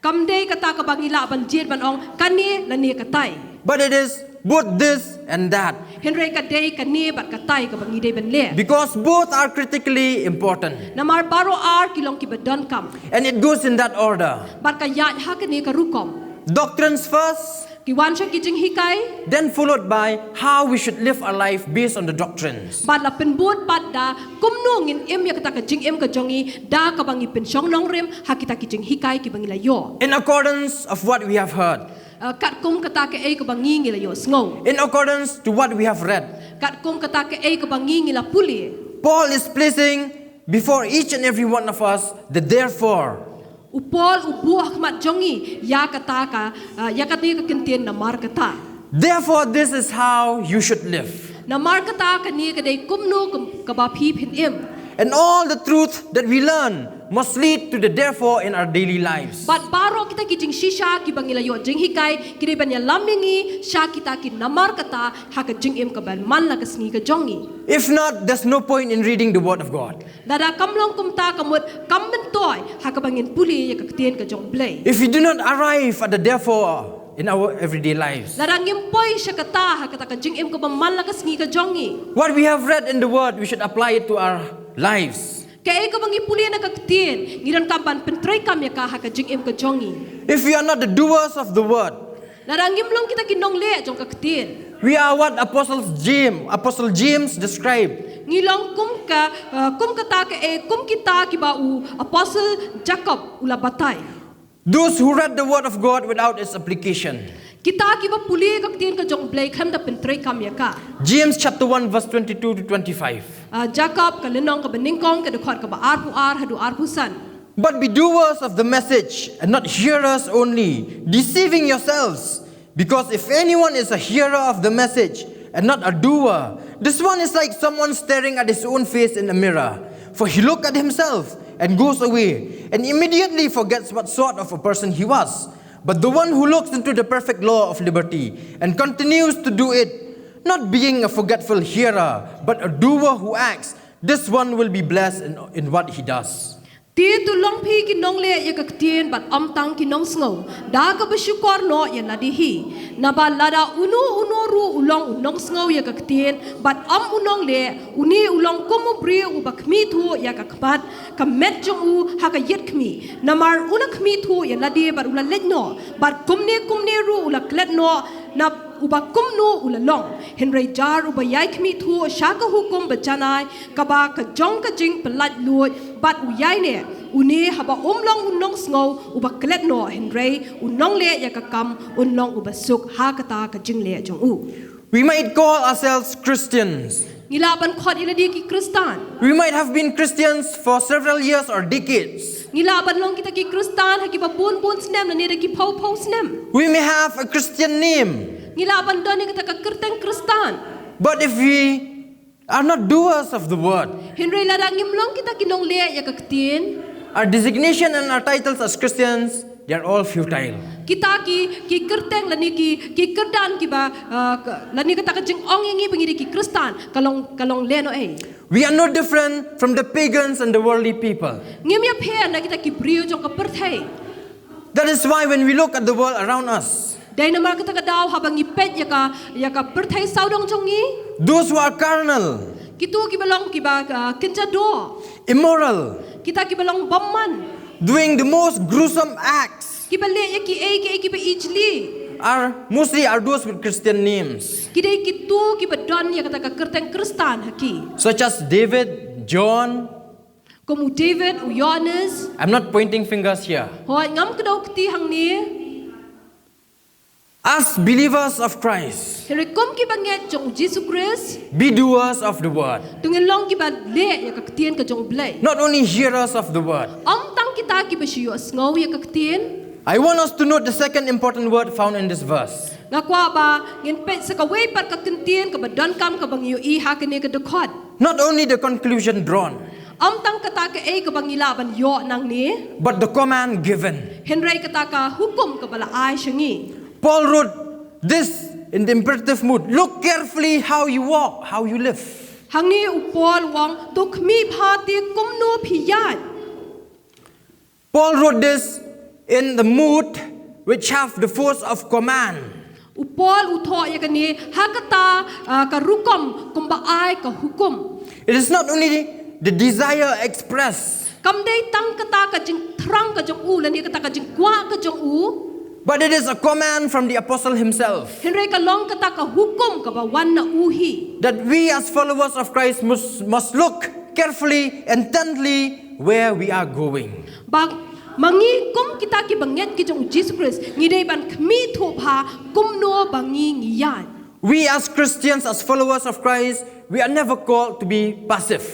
Kam dei kata kaba ngi lah ban jied ban ong kane lane katai. But it is both this and that. Hynrei ka dei kane bad katai kaba ngi dei ban leh. Because both are critically important. Namar baroh ar ki long kiba donkam. And it goes in that order. Bad ka ïaid ha kane ka rukom. Doctrines first. Ki wan sha ki jinghikai. Then followed by how we should live our life based on the doctrines. Bad la pynbud pat da kumno ngin im ïa kata ka jingim ka jong ngi da kaba ngi pynshong nongrim ha kita ki jinghikai kiba ngi la ïoh. In accordance of what we have heard. Uh, katkum kata kaei kaba ngi ngi la ïohsngew. In accordance to what we have read. Katkum kata kaei kaba ngi ngi la pule. Paul is placing before each and every one of us the therefore. U Paul u buh ha khmat jong ngi ïa kata ka, uh, ïa kata ka kyntien namar kata. Therefore, this is how you should live. Namar kata kane ka dei kumno ka, kaba phi phin im. And all the truth that we learn must lead to the therefore in our daily lives. Bad baroh kita ki jingshisha kiba ngi la ïoh jinghikai ki dei ban ïalam ïa ngi sha kita ki namar kata ha ka jingim kaba man la ka sngi ka jong ngi. If not, there's no point in reading the word of God. Lada kam long kumta ka mut kam myntoi ha kaba ngin pule ïa ka ktien ka jong U Blei. If we do not arrive at the therefore in our everyday lives. Lada ngim poi sha kata ha kata ka jingim kaba man la ka sngi ka jong ngi. What we have read in the word, we should apply it to our lives. Kaei kaba ngi pule na ka ktien ngi donkam ban pyntreikam ïa ka ha ka jingim ka jong ngi. If we are not the doers of the word, lada ngim long kita ki nongleh jong ka ktien. We are what Apostle James, Apostle James described. Ngi long kum ka, uh, kum kata kaei, kum kita kiba u Apostle Jakob u la batai. Those who read the word of God without its application. Kita kiba pule ka ktien ka jong U Blei khlem da pyntreikam ïa ka. James chapter one verse twenty-two to twenty-five. Uh, Jakob ka lynnong kaba nyngkong ka dkhot kaba arphew ar haduh arphew san. But be doers of the message and not hearers only, deceiving yourselves. Because if anyone is a hearer of the message and not a doer, this one is like someone staring at his own face in a mirror. For he look at himself and goes away and immediately forgets what sort of a person he was. But the one who looks into the perfect law of liberty and continues to do it, not being a forgetful hearer, but a doer who acts, this one will be blessed in, in what he does. Te to long phi ki nongleh ïa ka ktien bad ym tang ki nongsngew, da kaba shukor noh ïa lade hi. Naba lada uno uno ruh u long u nongsngew ïa ka ktien bad ym u nongleh, une u long kum u briew uba khmih thuh ïa ka khmat, ka met jong u ha ka ïit khmih. Namar u la khmih thuh ïa lade bad u la leit noh, bad kumne kumne ruh u la klet noh. Nap uba kumno u la long, hynrei jar uba ïai khmih thuh sha ka hukum ba janai, kaba ka jong ka jingpyllait luid, bad u ïai neh, une haba um long u nongsngew uba klet noh, hynrei u nongleh ïa ka kam, un long uba suk ha kata ka jingleh jong u. We might call ourselves Christians. Ngi lah ban khot ïa lade ki Khristan. We might have been Christians for several years or decades. Ngi lah ban long kita ki Khristan ha kiba bun bun snem lane da ki phew phew snem. We may have a Christian name. Ngi lah ban don ïa kata ka kyrteng Khristan. But if we are not doers of the word, hynrei lada ngim long kita ki nongleh ïa ka ktien, our designation and our titles as Christians, they are all futile. Kita ki, ki kyrteng lane ki, ki kyrdan kiba, uh, ka- lane kata ka jingong ïa ngi ba ngi dei ki Khristan, ka long, ka long leh noh ei. We are no different from the pagans and the worldly people. Ngim ïapher na kita ki briew jong ka pyrthei. That is why when we look at the world around us, dei namar kata ka daw haba ngi peit ïa ka, ïa ka pyrthei sawdong jong ngi, those who are carnal, kitu kiba long kiba, uh, kynja doh, immoral, kita kiba long bymman, doing the most gruesome acts, kiba leh ïa kiei kiei kiba ijli, are mostly are those with Christian names. Ki dei kitu kiba don ïa kata ka kyrteng Khristan ha ki. Such as David, John. Kum u David, u Ïohannes. I'm not pointing fingers here. Hooid, ngam kdew kti hangne. As believers of Christ, hynrei kum kiba ngeit jong u Jisu Khrist, be doers of the word. To ngin long kiba leh ïa ka ktien ka jong u Blei. Not only hearers of the word. Ym tang kita kiba shu ïohsngew ïa ka ktien. I want us to note the second important word found in this verse. Nga kwah ba ngin peit sa kawei pat ka kyntien kaba donkam kaba ngi ïohi ha kane ka dkhot. Not only the conclusion drawn, ym tang kata kaei kaba ngi lah ban ïoh nangne, but the command given. Hynrei kata ka hukum kaba la ai sha ngi. Paul wrote this in the imperative mood. Look carefully how you walk, how you live. Hangne u Paul u ong, to khmih bha te kumno phi ïaid. Paul wrote this in the mood which have the force of command. U Paul u thoh ïa kane ha kata, ah, ka rukom kumba ai ka hukum. It is not only the desire expressed, kam dei tang kata ka jingthrang ka jong u lane kata ka jingkwah ka jong u, but it is a command from the apostle himself, hynrei ka long kata ka hukum kaba wan na u hi, that we as followers of Christ must, must look carefully, intently where we are going. Ba ma ngi kum kita kiba ngeit ki jong u Jisu Khrist, ngi dei ban khmih thuh bha kumno ba ngi ngi ïaid. We as Christians, as followers of Christ, we are never called to be passive.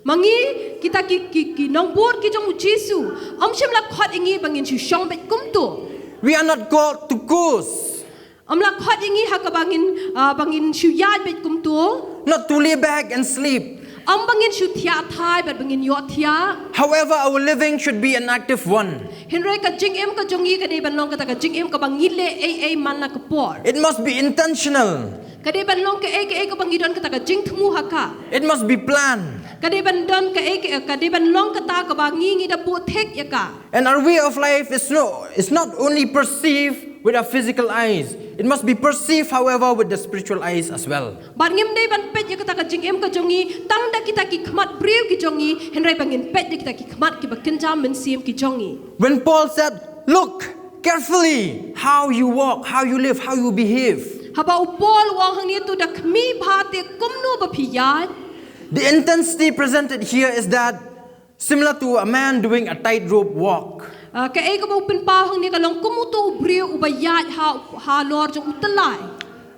Ma ngi kita ki, ki, ki nongbud ki jong u Jisu, ym shym la khot ïa ngi ba ngin shu shong beit kumto. We are not called to coast. Ym la khot ïa ngi ha kaba ngin, ah, ba ngin shu ïaid beit kumto. Not to lay back and sleep. Ym ba ngin shu thiah thai bad ba ngin ïohthiah. However, our living should be an active one. Hynrei ka jingim ka jong ngi ka dei ban long kata ka jingim kaba ngi leh ei ei man la ka por. It must be intentional. Ka dei ban long kaei kaei kaba ngi don kata ka jingthmu ha ka. It must be planned. Ka dei ban don kaei kaei, ka dei ban long kata kaba ngi ngi da buh thik ïa ka. And our way of life is no, is not only perceived with our physical eyes. It must be perceived, however, with the spiritual eyes as well. Bad ngim dei ban peit ïa kata ka jingim ka jong ngi tang da kita ki khmat briew ki jong ngi, hynrei ba ngin peit ïa kita ki khmat kiba kynja mynsiem ki jong ngi. When Paul said, "Look carefully how you walk, how you live, how you behave," haba u Paul u ong hangne, to da khmih bha te kumno ba phi ïaid. The intensity presented here is that similar to a man doing a tightrope walk. Ah, kaei kaba u pynpaw hangne ka long kum uto u briew uba ïaid ha, halor jong u tyllai.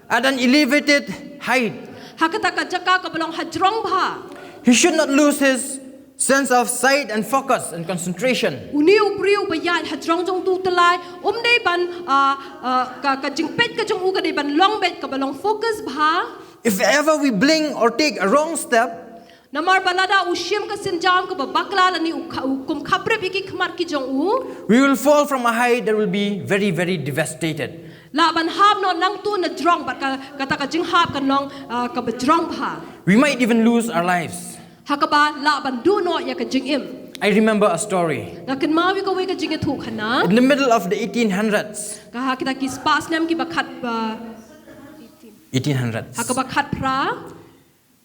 At an elevated height, ha kata ka jaka kaba long hajrong bha. He should not lose his sense of sight and focus and concentration. Une u briew uba ïaid hajrong jong uto u tyllai, um dei ban, ah, ah, ka, ka jingpeit ka jong u ka dei ban long beit kaba long focus bha. If ever we blink or take a wrong step, namar ba lada u shim ka sienjam kaba bakla lane u kha-, u kum khaprip ïa ki khmat ki jong u, we will fall from a height that will be very, very devastated. Lah ban hap noh nangto na jrong bad ka, kata ka jinghap kan long, ah, kaba jrong bha. We might even lose our lives. Ha kaba lah ban duh noh ïa ka jingim. I remember a story. Nga kynmaw ïa kawei ka jingïathuhkhana. In the middle of the eighteen hundreds. Ka ha kita ki spah snem kiba khat ba eighteen hundreds. Ha kaba khatphra.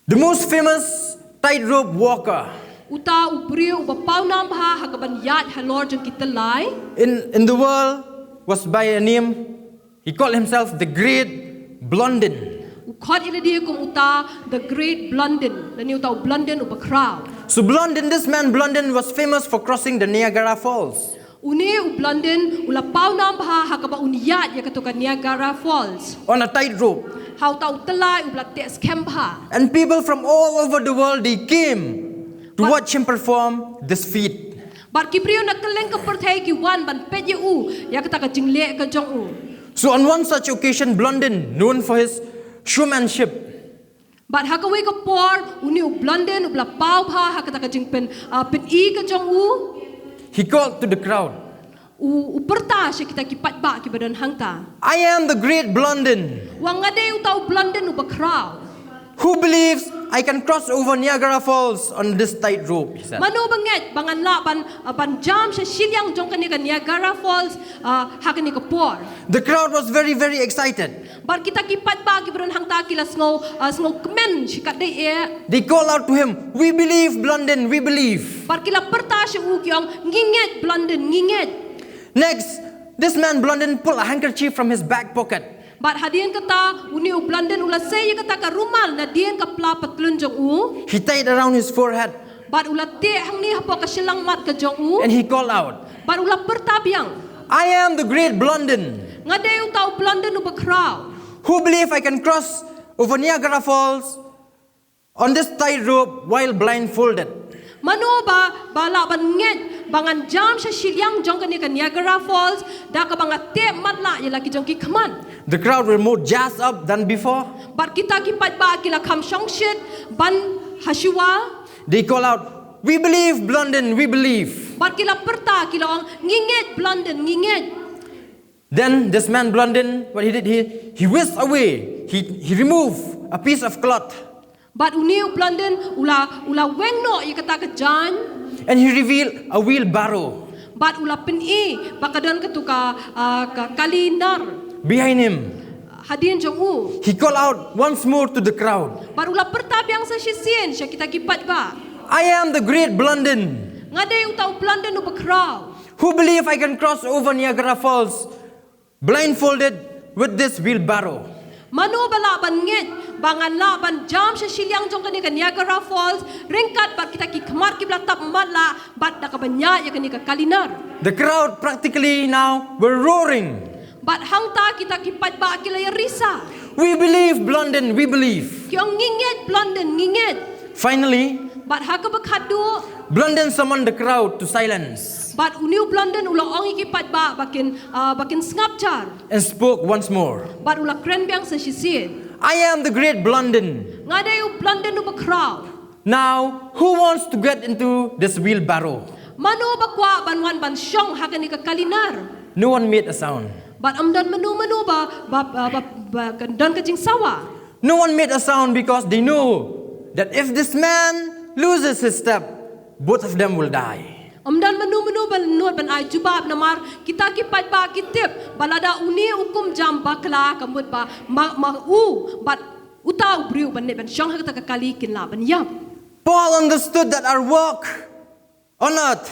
The most famous tightrope walker, uta u briew uba pawnam bha ha kaban ïaid halor jong ki tyllai, in, in the world was by a name, he called himself the great Blondin. U khot ïa lade kum uta the great Blondin, lane uta u Blondin uba khraw. So Blondin, this man Blondin was famous for crossing the Niagara Falls. Une u Blondin u la paw nam bha ha kaba un ïaid ïa kato ka Niagara Falls. On a tightrope. Ha uta u tyllai uba la teh skhem bha. And people from all over the world, they came to But watch him perform this feat. Bad ki briew na kylleng ka pyrthei ki wan ban peit ïa u ïa kata ka jingleh ka jong u. So on one such occasion, Blondin, known for his showmanship, Bad ha kawei ka por, une u Blondin uba la paw bha ha kata ka jingpyn, ah, pyn-i ka jong u. He called to the crowd. U, u pyrta sha kita ki paidbah kiba don hangta. "I am the great Blondin. Wa nga dei uta u Blondin uba khraw. Who believes I can cross over Niagara Falls on this tightrope?" he said. Mano ba ngeit ba ngan lah ban, ah, ban jam sha shiliang jong kane ka Niagara Falls, ah, ha kane ka por. The crowd was very, very excited. Bad kita ki paidbah kiba don hangta ki la sngew, ah, sngewkmen shikatdei eh. They call out to him, "We believe, Blondin, we believe." Bad ki la pyrta sha u ki ong, "Ngi ngeit, Blondin, ngi ngeit." Next, this man Blondin pulled a handkerchief from his back pocket. Bad hadien kata, une u Blondin u la sei ïa kata ka rumal nadien ka pla patlun jong u. He tied around his forehead. Bad u la teh hangne hapoh ka shyllangmat ka jong u. And he called out, Bad u la pyrta biang, "I am the great Blondin. Nga dei uta u Blondin uba khraw. Who believe I can cross over Niagara Falls on this tightrope while blindfolded?" Mano ba, ba lah ban ngeit ba ngan jam sha shiliang jong kane ka Niagara Falls da kaba nga teh matlah ïa la ki jong ki khmat? The crowd were more jazzed up than before. Bad kita ki paidbah ki la kham shongshit ban hashuwa. They call out, "We believe, Blondin, we believe." Bad ki la pyrta, ki la ong, "Ngi ngeit, Blondin, ngi ngeit." Then this man Blondin, what he did, he, he whisked away, he, he removed a piece of cloth. Bad une u Blondin u la, u la weng noh ïa kata ka jaiñ. And he revealed a wheelbarrow. Bad u la pyn-i ba ka don katu ka, ah, ka kali nar. Behind him. Hadien jong u. He called out once more to the crowd. Bad u la pyrta biang sa shisien sha kita ki paidbah, "I am the great Blondin. Nga dei uta u Blondin uba khraw. Who believe I can cross over Niagara Falls blindfolded with this wheelbarrow?" Mano ba lah ban ngeit ba ngan lah ban jam sha shiliang jong kane ka Niagara Falls ryngkat bad kita ki khmat kiba la tap matlah bad da kaba ñiah ïa kane ka kali nar? The crowd practically now were roaring. Bad hangta kita ki paidbah ki la ïarisa. "We believe, Blondin, we believe." Ki ong, "Ngi ngeit, Blondin, ngi ngeit." Finally, Bad ha kaba khatduh, Blondin summoned the crowd to silence. Bad une u Blondin u la ong ïa ki paidbah ba kin, ah, ba kin sngap jar. And spoke once more. Bad u la kren biang sa shisien. "I am the great Blondin. Nga dei u Blondin uba khraw. Now, who wants to get into this wheelbarrow?" Mano ba kwah ban wan ban shong ha kane ka kali nar? No one made a sound. Bad ym don mano mano ba, ba, ba, ba, ba ka don ka jingsawa. No one made a sound because they know that if this man loses his step, both of them will die. Ym don mano mano ba nud ban ai jubab namar kita ki paidbah ki tip ba lada une u kumjam bakla ka mut ba ma, ma u bad uta u briew ban leit ban shong ha kata ka kali kin lah ban ïap. Paul understood that our walk on earth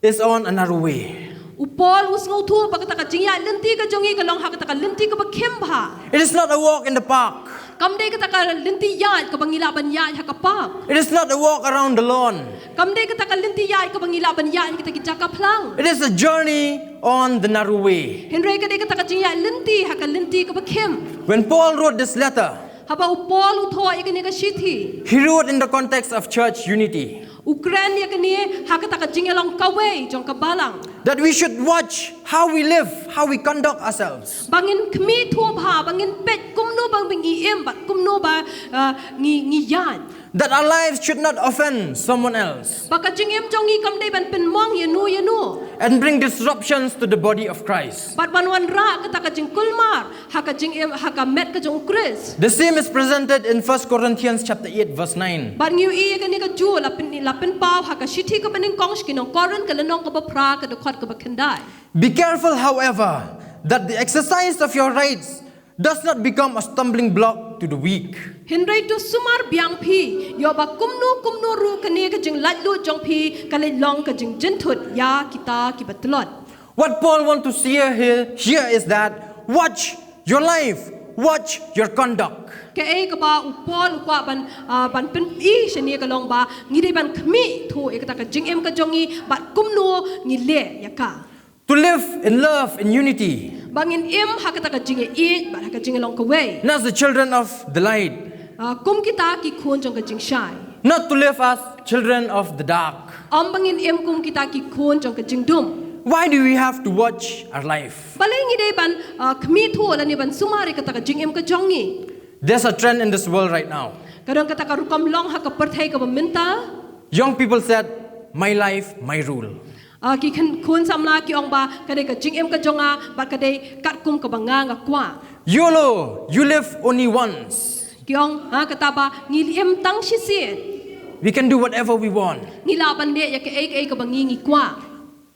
is on a narrow way. U Paul u sngewthuh ba kata ka jingïaid lynti ka jong ngi ka long ha kata ka lynti kaba khim bha. It is not a walk in the park. Kam dei kata ka lynti ïaid kaba ngi lah ban ïaid ha ka park. It is not a walk around the lawn. Kam dei kata ka lynti ïaid kaba ngi lah ban ïaid ha kita ki jaka phlang. It is a journey on the narrow way. Hynrei ka dei kata ka jingïaid lynti ha ka lynti kaba khim. When Paul wrote this letter, Haba u Paul u thoh ïa kane ka shithi, he wrote in the context of church unity. U kren ïa kane ha kata ka jingïalong kawei jong ka balang. That we should watch how we live, how we conduct ourselves. Ba ngin khmih thuh bha, ba ngin peit kumno ba ngi im bad kumno ba, uh, ngi, ngi ïaid. That our lives should not offend someone else. Ba ka jingim jong ngi kam dei ban pynmong ïano ïano. And bring disruptions to the body of Christ. Bad ban wanrah kata ka jingkulmar ha ka jingim, ha ka met ka jong u Khrist. The same is presented in First Corinthians chapter eight, verse nine. Bad ngi ïohi ïa kane ka juh la pyn, la pynpaw ha ka shithi kaba nyngkong sha ki nong Korinth ka lynnong kaba phra ka dkhot kaba khyndai. Be careful, however, that the exercise of your rights does not become a stumbling block to the weak. Hynrei to sumar biang phi ïoh ba kumno kumno ruh kane ka jinglaitluid jong phi kan long ka jingjynthut ïa kita kiba tlot. What Paul want to share here, here is that watch your life, Watch your conduct. Kaei kaba u Paul u kwah ban, ah, ban pyni shane ka long ba ngi dei ban khmih thuh ïa kata ka jingim ka jong ngi bad kumno ngi leh ïa ka. To live in love and unity. Ba ngin im ha kata ka jingïeit bad ha ka jinglong kawei. Not as the children of the light. Ah, kum kita ki khun jong ka jingshai. Not to live as children of the dark. Ym ba ngin im kum kita ki khun jong ka jingdum. Why do we have to watch our life? Balei ngi dei ban, ah, khmih thuh lane ban sumar ïa kata ka jingim ka jong ngi? There's a trend in this world right now. Ka don kata ka rukom long ha ka pyrthei kaba mynta. Young people said, "My life, my rule." Ah, ki khun, khun samla ki ong ba ka dei ka jingim ka jong nga bad ka dei katkum kaba nga nga kwah. YOLO, you live only once. Ki ong, ha, kata ba ngi im tang shisien. We can do whatever we want. Ngi lah ban leh ïa kaei kaei kaba ngi ngi kwah.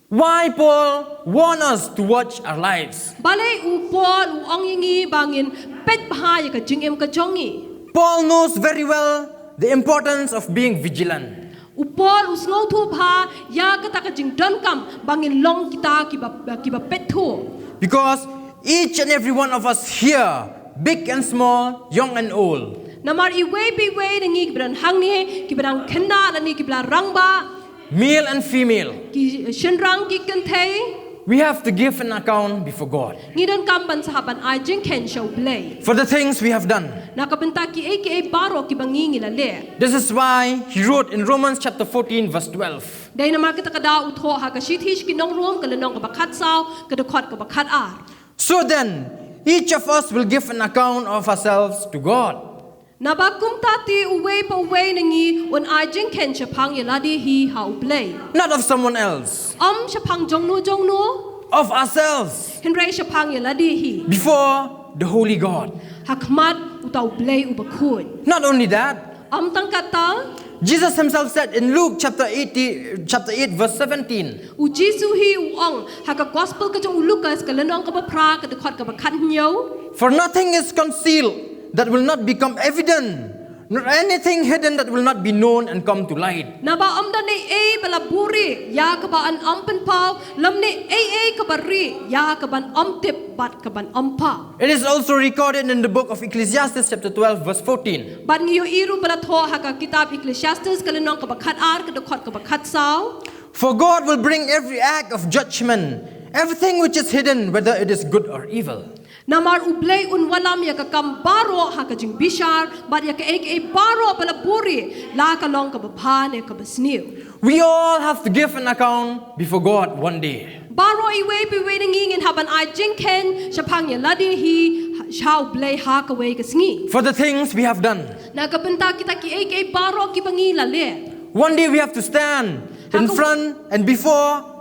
Why Paul warn us to watch our lives? Balei u Paul u ong ïa ngi ba ngin peit bha ïa ka jingim ka jong ngi? Paul knows very well the importance of being vigilant. U Paul u sngewthuh bha ïa kata ka jingdonkam ba ngin long kita kiba, kiba peit thuh. Because each and every one of us here, big and small, young and old, namar iwei pa iwei na ngi kiba don hangne, kiba dang khynnah lane kiba la rangbah, male and female, ki shynrang ki kynthei, we have to give an account before God. Ngi donkam ban sa hap ban ai jingkheiñ sha U Blei. For the things we have done. Na ka bynta kiei kiei baroh kiba ngi ngi la leh. This is why he wrote in Romans chapter fourteen, verse twelve. Dei namar kata ka daw u thoh ha ka shithi sha ki nong Rom ka lynnong kaba khatsaw, ka dkhot kaba khatar. So then, each of us will give an account of ourselves to God. Naba kumta te uwei pa uwei na ngi un ai jingkheiñ shaphang ïa lade hi ha U Blei. Not of someone else. Ym shaphang jongno jongno. Of ourselves. Hynrei shaphang ïa lade hi. Before the holy God. Ha khmat uta U Blei uba khuid. Not only that. Ym tang kata. Jesus himself said in Luke chapter eighty, chapter eight, verse seventeen. U Jisu hi u ong ha ka gospel ka jong u Lukas ka lynnong kaba phra ka dkhot kaba khathynñiew. For nothing is concealed that will not become evident, nor anything hidden that will not be known and come to light. Naba ym don ei ei ba la buhrieh ïa kaban ym pynpaw, lymne ei ei kaba rieh ïa kaban ym tip bad kaban ym pah. It is also recorded in the book of Ecclesiastes chapter twelve, verse fourteen. Bad ngi ïohi ruh ba la thoh ha ka kitab Ecclesiastes ka lynnong kaba khatar ka dkhot kaba khatsaw. For God will bring every act of judgment, everything which is hidden, whether it is good or evil. Namar U Blei un wallam ïa ka kam baroh ha ka jingbishar, bad ïa kaei kaei baroh ba la buhrieh, la ka long kaba bha ne kaba sniew. We all have to give an account before God one day. Baroh iwei pa iwei na ngi ngin hap ban ai jingkheiñ shaphang ïa lade hi sha U Blei ha kawei ka sngi. For the things we have done. Na ka bynta kita kiei kiei baroh kiba ngi la leh. One day we have to stand in front and before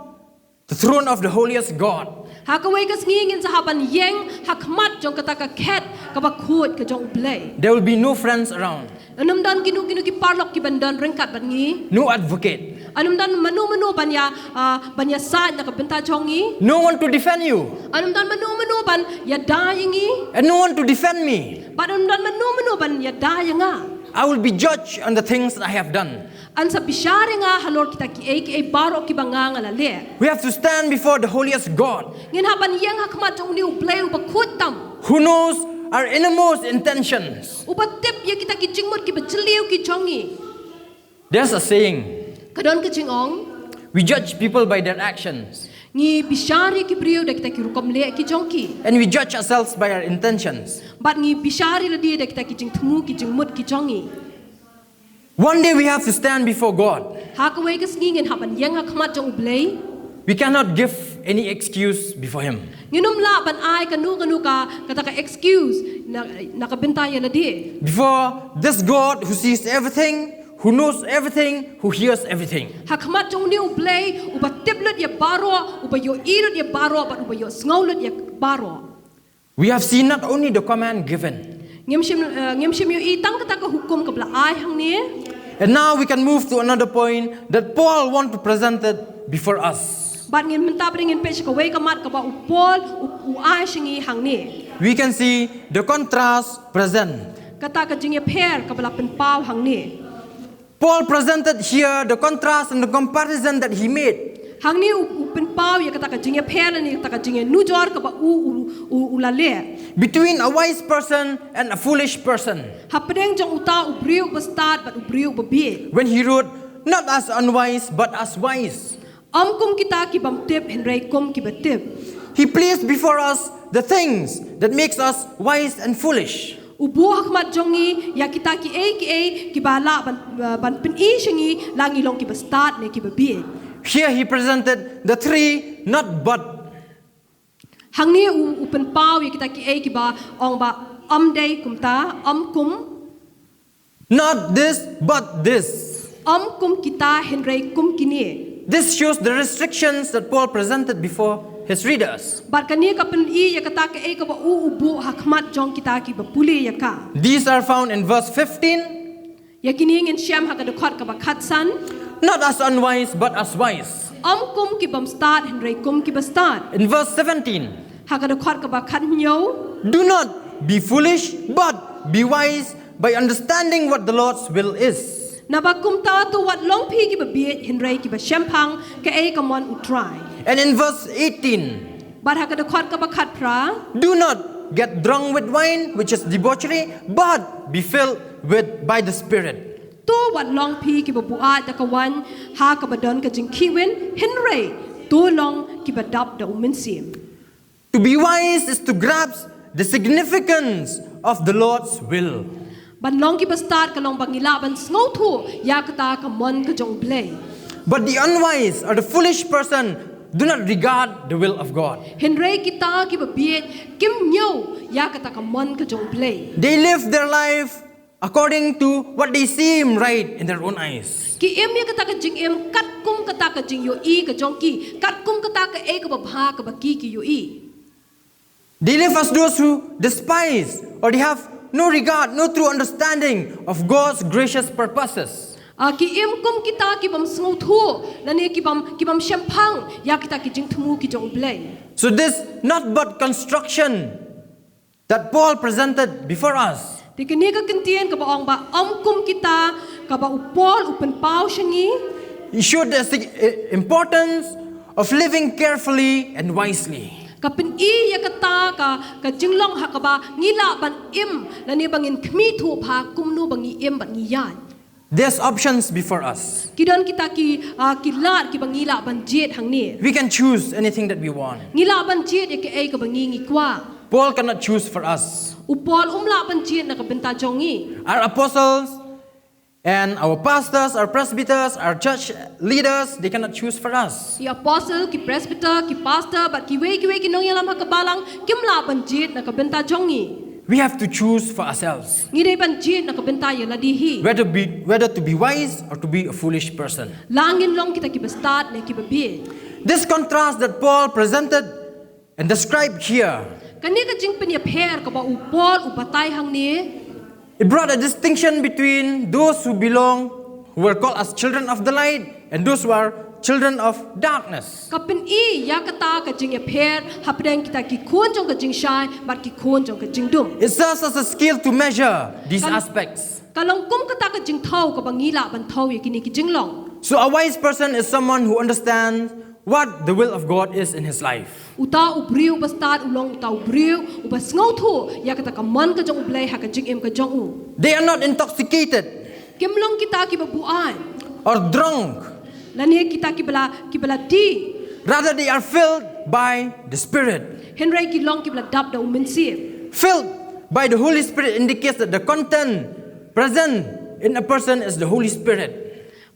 the throne of the holiest God. Ha kawei ka sngi ngin sa hap ban ïeng ha khmat jong kata ka khet kaba khuid ka jong U Blei. There will be no friends around. Yn ym don kino kino ki paralok kiban don ryngkat bad ngi. No advocate. Yn ym don mano mano ban ïa, ah, ban ïasaid na ka bynta jong ngi. No one to defend you. Yn ym don mano mano ban ïada ïa ngi. And no one to defend me. Bad yn ym don mano mano ban ïada ïa nga. I will be judged on the things that I have done. Yn sa bishar ïa nga halor kita kiei kiei baroh kiba nga nga la leh. We have to stand before the holiest God. Ngin hap ban ïeng ha khmat jong une U Blei uba khuid tam. Who knows our innermost intentions. Uba tip ïa kita ki jingmut kiba jylliew ki jong ngi. There's a saying. Ka don ka jingong. We judge people by their actions. Ngi bishar ïa ki briew da kita ki rukom leh ki jong ki. And we judge ourselves by our intentions. Bad ngi bishar ïa lade da kita ki jingthmu ki jingmut ki jong ngi. One day we have to stand before God. Ha kawei ka sngi ngin hap ban ïeng ha khmat jong U Blei. We cannot give any excuse before Him. Ngin ym lah ban ai kano kano ka, kata ka excuse na, na ka bynta ïa lade. Before this God who sees everything, who knows everything, who hears everything. Ha khmat jong une U Blei, uba tip lut ïa baroh, uba ïohi lut ïa baroh, bad uba ïohsngew lut ïa baroh. We have seen not only the command given. Ngim shym, eh, ngim shym ïohi tang kata ka hukum kaba la ai hangne. And now we can move to another point that Paul want to present it before us. Bad ngin mynta bad ngin peit sha kawei ka mat kaba u Paul u, u ai sha ngi hangne. We can see the contrast present. Kata ka jingïapher kaba la pynpaw hangne. Paul presented here the contrast and the comparison that he made. Hangne u, u pynpaw ïa kata ka jingïapher lane kata ka jingïanujor kaba u u, u, u la leh. Between a wise person and a foolish person. Hapdeng jong uta u briew uba stad bad u briew uba bieit. When he wrote, "Not as unwise, but as wise." Ym kum kita ki bym tip hynrei kum kiba tip. He placed before us the things that makes us wise and foolish. U buh ha khmat jong ngi ïa kita kiei kiei kiba lah ban, uh, ban pyni sha ngi la ngi long kiba stad ne kiba bieit. Here he presented the three "not but." Hangne u, u pynpaw ïa kita kiei kiba ong ba ym dei kumta, ym kum. "Not this, but this." Ym kum kita hynrei kum kine. This shows the restrictions that Paul presented before his readers. Bad kane ka pyni ïa kata kaei kaba u u buh ha khmat jong kita kiba pule ïa ka. These are found in verse fifteen. Ïa kine ngin shem ha ka dkhot kaba khatsan. "Not as unwise, but as wise." Ym kum ki bym stad hynrei kum kiba stad. In verse seventeen, Ha ka dkhot kaba khathynñiew. "Do not be foolish, but be wise by understanding what the Lord's will is." Naba kumta to wat long phi kiba bieit hynrei kiba shemphang kaei ka mon U Trai. And in verse eighteen, Bad ha ka dkhot kaba khatphra. "Do not get drunk with wine, which is debauchery, but be filled with by the Spirit." To wat long phi kiba buaid da ka waiñ ha kaba don ka jingkhih win hynrei to long kiba dap da U Mynsiem. To be wise is to grasp the significance of the Lord's will. Ban long kiba stad ka long ba ngi lah ban sngewthuh ïa kata ka mon ka jong U Blei. But the unwise or the foolish person do not regard the will of God. Hynrei kita kiba bieit kim ñiew ïa kata ka mon ka jong U Blei. They live their life according to what they seem right in their own eyes. Ki im ïa kata ka jingim katkum kata ka jingïohi ka jong ki, katkum kata kaei kaba bha kaba ki ki ïohi. They live as those who despise or they have no regard, no true understanding of God's gracious purposes. Ah, ki im kum kita ki bym sngewthuh lane ki bym, ki bym shemphang ïa kita ki jingthmu ki jong U Blei. So this "not but" construction that Paul presented before us, Te kane ka kyntien kaba ong ba ym kum kita kaba U Paul u pynpaw sha ngi, it showed the sig- importance of living carefully and wisely. Ka pyni ïa kata ka, ka jinglong ha kaba ngi lah ban im lane ba ngin khmih thuh bha kumno ba ngi im bad ngi ïaid. There's options before us. Ki don kita ki, ah, ki lad kiba ngi lah ban jied hangne. We can choose anything that we want. Ngi lah ban jied ïa kaei kaba ngi ngi kwah. Paul cannot choose for us. U Paul um lah ban jied na ka bynta jong ngi. Our apostles and our pastors, our presbyters, our church leaders, they cannot choose for us. Ki apostle, ki presbyter, ki pastor bad kiwei kiwei ki nongïalam ha ka balang kim lah ban jied na ka bynta jong ngi. We have to choose for ourselves Ngi dei ban jied na ka bynta ïa lade hi. whether be whether to be wise or to be a foolish person. La ngin long kita kiba stad ne kiba bieit. This contrast that Paul presented and described here, Kane ka jingpynïapher kaba U Paul u batai hangne, it brought a distinction between those who belong, who were called as children of the light, and those who are children of darkness. Ka pyni ïa kata ka jingïapher hapdeng kita ki khun jong ka jingshai bad ki khun jong ka jingdum. It serves as a scale to measure these Kan- aspects. Ka long kum kata ka jingthew kaba ngi lah ban thew ïa kine ki jinglong. So a wise person is someone who understands what the will of God is in his life. Uta u briew uba stad u long uta u briew uba sngewthuh ïa kata ka mon ka jong U Blei ha ka jingim ka jong u. They are not intoxicated Kim long kita kiba buaid or drunk. lane kita kiba la, kiba la dih. Rather, they are filled by the Spirit. Hynrei ki long kiba la dap da U Mynsiem. Filled by the Holy Spirit indicates that the content present in a person is the Holy Spirit.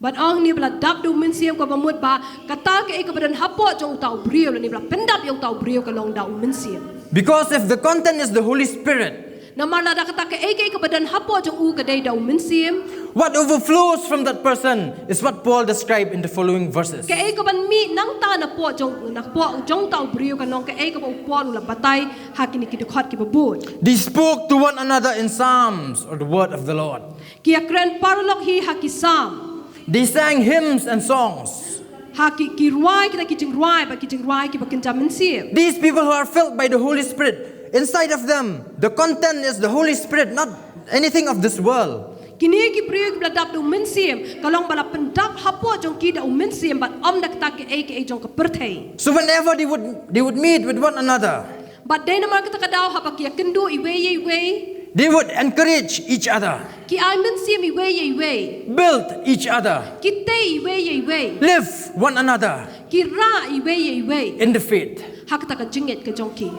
Bad ong ne ba la dap da U Mynsiem kaba mut ba kata kaei kaba don hapoh jong uta u briew lane ba la pyndap ïa uta u briew ka long da U Mynsiem. Because if the content is the Holy Spirit, Namar lada kata kaei kaei kaba don hapoh jong u ka dei da U Mynsiem, what overflows from that person is what Paul described in the following verses. Kaei kaban mih nangta napoh jong, napoh jong uta u briew ka long kaei kaba U Paul u la batai ha kine ki dkhot kiba bud. They spoke to one another in psalms or the word of the Lord. Ki ïakren paralok hi ha ki Salm. They sang hymns and songs. Ha ki, ki rwai kita ki jingrwai bad ki jingrwai kiba kynja mynsiem. These people who are filled by the Holy Spirit, inside of them, the content is the Holy Spirit, not anything of this world. Kine ki briew kiba la dap da u Mynsiem ka long ba la pyndap hapoh jong ki da u Mynsiem bad ym da kata kaei kaei jong ka pyrthei. So whenever they would, they would meet with one another, Bad dei namar kata ka daw haba ki ïakynduh iwei ïa iwei, they would encourage each other, ki ai mynsiem iwei ïa iwei, build each other, ki tei iwei ïa iwei, lift one another, ki rah iwei ïa iwei in the faith, ha kata ka jingngeit ka jong ki.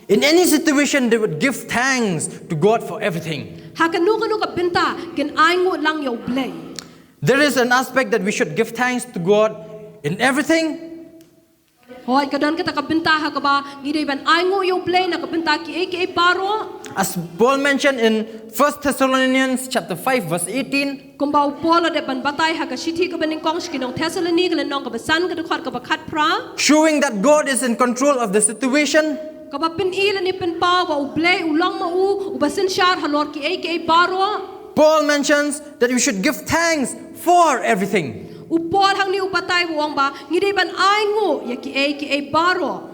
In any situation, they would give thanks to God for everything. Ha kano kano ka bynta kin ai nguh lang ïa U Blei. There is an aspect that we should give thanks to God in everything. Hooid, ka don kata ka bynta ha kaba ngi dei ban ai nguh ïa U Blei na ka bynta kiei kiei baroh. As Paul mentioned in First Thessalonians chapter five verse eighteen, Kumba u Paul u la dep ban batai ha ka shithi kaba nyngkong sha ki nong Thessaloni ka lynnong kaba san ka dkhot kaba khatphra, showing that God is in control of the situation, kaba pyni lane pynpaw ba U Blei u long ma u uba synshar halor kiei kiei baroh. Paul mentions that we should give thanks for everything. U Paul hangne u batai, u ong ba ngi dei ban ai nguh ïa kiei kiei baroh.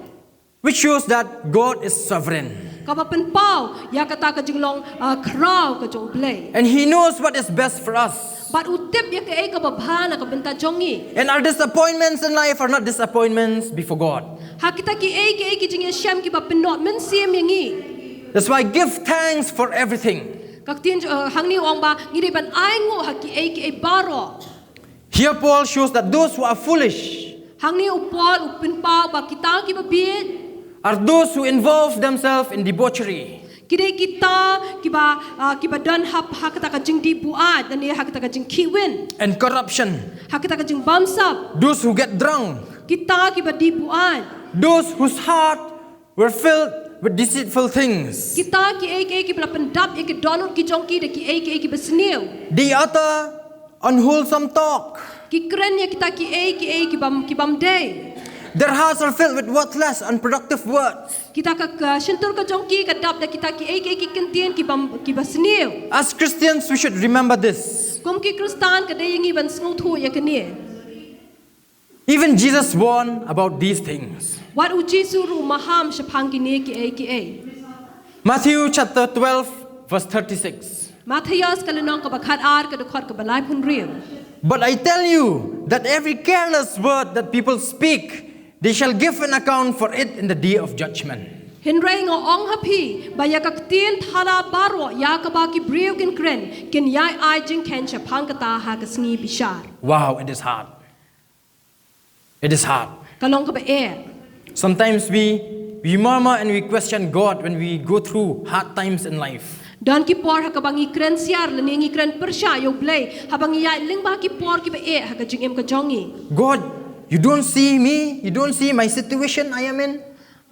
Which shows that God is sovereign. Kaba pynpaw ïa kata ka jinglong, ah, khraw ka jong U Blei. And He knows what is best for us. Bad u tip ïa kaei kaba bha na ka bynta jong ngi. And our disappointments in life are not disappointments before God. Ha kita kiei kiei ki jingïashem kiba pynnoh mynsiem ïa ngi. That's why give thanks for everything. Ka ktien, eh, hangne u ong ba ngi dei ban ai nguh ha kiei kiei baroh. Here Paul shows that those who are foolish, hangne u Paul u pynpaw ba kita kiba bieit, are those who involve themselves in debauchery, ki dei kita kiba, ah, kiba don ha, ha kata ka jingdih buaid lane ha kata ka jingkhih win, and corruption, ha kata ka jingbamsap, those who get drunk, kita kiba dih buaid, those whose heart were filled with deceitful things. Kita kiei kiei kiba la pyndap ïa ki dohnud ki jong ki da kiei kiei kiba sniew. They utter unwholesome talk. Ki kren ïa kita kiei kiei kibam, kibam dei. Their hearts are filled with worthless, unproductive words. Kita ka, ka shyntur ka jong ki ka dap da kita kiei kiei ki kyntien kibam, kiba sniew. As Christians, we should remember this. Kum ki Khristan ka dei ïa ngi ban sngewthuh ïa kane. Even Jesus warned about these things. Wat u Jisu ruh u maham shaphang kine kiei kiei. Matthew chapter twelve, verse thirty-six. Mathaios ka lynnong kaba khatar ka dkhot kaba laiphew hynriew. But I tell you that every careless word that people speak, they shall give an account for it in the day of judgment. Hynrei nga ong ha phi ba ïa ka ktien thala baroh ïa kaba ki briew kin kren, kin ïai ai jingkheiñ shaphang kata ha ka sngi bishar. Wow, it is hard. It is hard. Ka long kaba eh. Sometimes we, we murmur and we question God when we go through hard times in life. Don ki por ha kaba ngi kren siar lane ngi kren pyrshah ïa U Blei haba ngi ïaid lyngba ki por kiba eh ha ka jingim ka jong ngi. God, you don't see me, you don't see my situation I am in.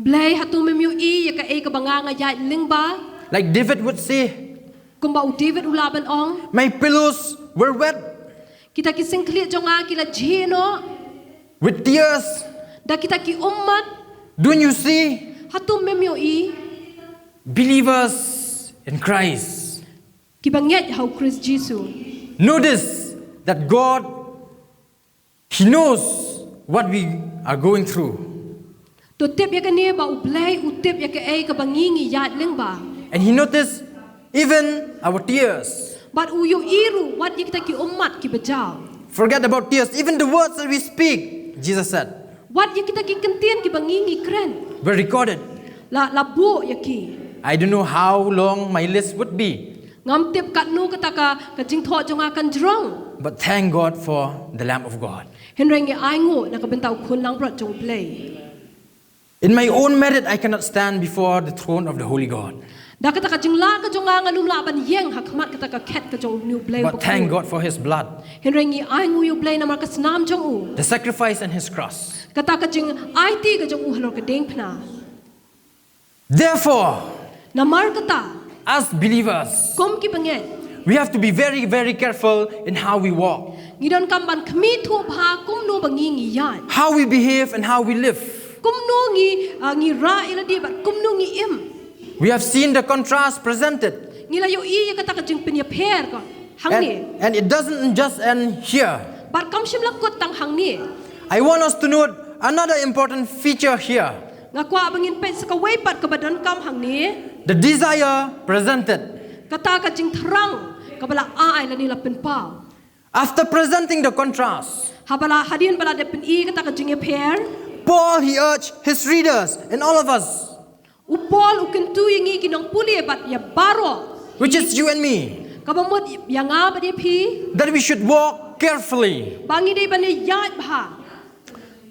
Blei, hato mem ïohi ïa kaei kaba nga nga ïaid lyngba? Like David would say, kumba u David u lah ban ong, my pillows were wet. Kita ki sngewkhlieh jong nga ki la jhieh noh. With tears. Da kita ki ummat. Don't you see? Hato mem ïohi? Believers in Christ. Kiba ngeit ha u Khrist Jisu. Notice that God, He knows what we are going through. To tip ïa kane ba U Blei u tip ïa kaei kaba ngi ngi ïaid lyngba. And He noticed even our tears. Bad u ïohi ruh wat ïa kita ki ummat kiba jaw. Forget about tears. Even the words that we speak, Jesus said, wat ïa kita ki kyntien kiba ngi ngi kren, were recorded. La, la buh ïa ki. I don't know how long my list would be. Ngam tip katno kata ka, ka jingthoh jong nga kan jrong. But thank God for the Lamb of God. Hynrei ngi ai nguh na ka bynta u Khun langbrot jong U Blei. In my own merit, I cannot stand before the throne of the holy God. Da kata ka jinglah ka jong nga ngan ym lah ban ïeng ha khmat kata ka khet ka jong U Blei. But thank God for His blood. Hynrei ngi ai nguh ïa U Blei namar ka snam jong u. The sacrifice and His cross. Kata ka jingaiti ka jong u halor ka diengphna. Therefore, namar kata, as believers, kum ki bangeit, we have to be very, very careful in how we walk. Ngi donkam ban khmih thuh bha kumno ba ngi ngi ïaid. How we behave and how we live. Kumno ngi, ah, ngi rah ïa lade bad kumno ngi im. We have seen the contrast presented. Ngi la ïohi ïa kata ka jingpynïapher ka hangne. And, and it doesn't just end here. Bad kam shym la kut tang hangne. I want us to note another important feature here. Nga kwah ba ngin peit sa kawei pat kaba donkam hangne. The desire presented. Kata ka jingthrang, kaba la ai lane la pynpaw. After presenting the contrast, Haba la hadien ba la dep pyni kata ka jingïapher, Paul, he urged his readers and all of us, u Paul u kyntu ïa ngi ki nongpule bad ïa baroh, which is you and me, kaba mut ïa nga bad ïa phi, that we should walk carefully ba ngi dei ban ïaid bha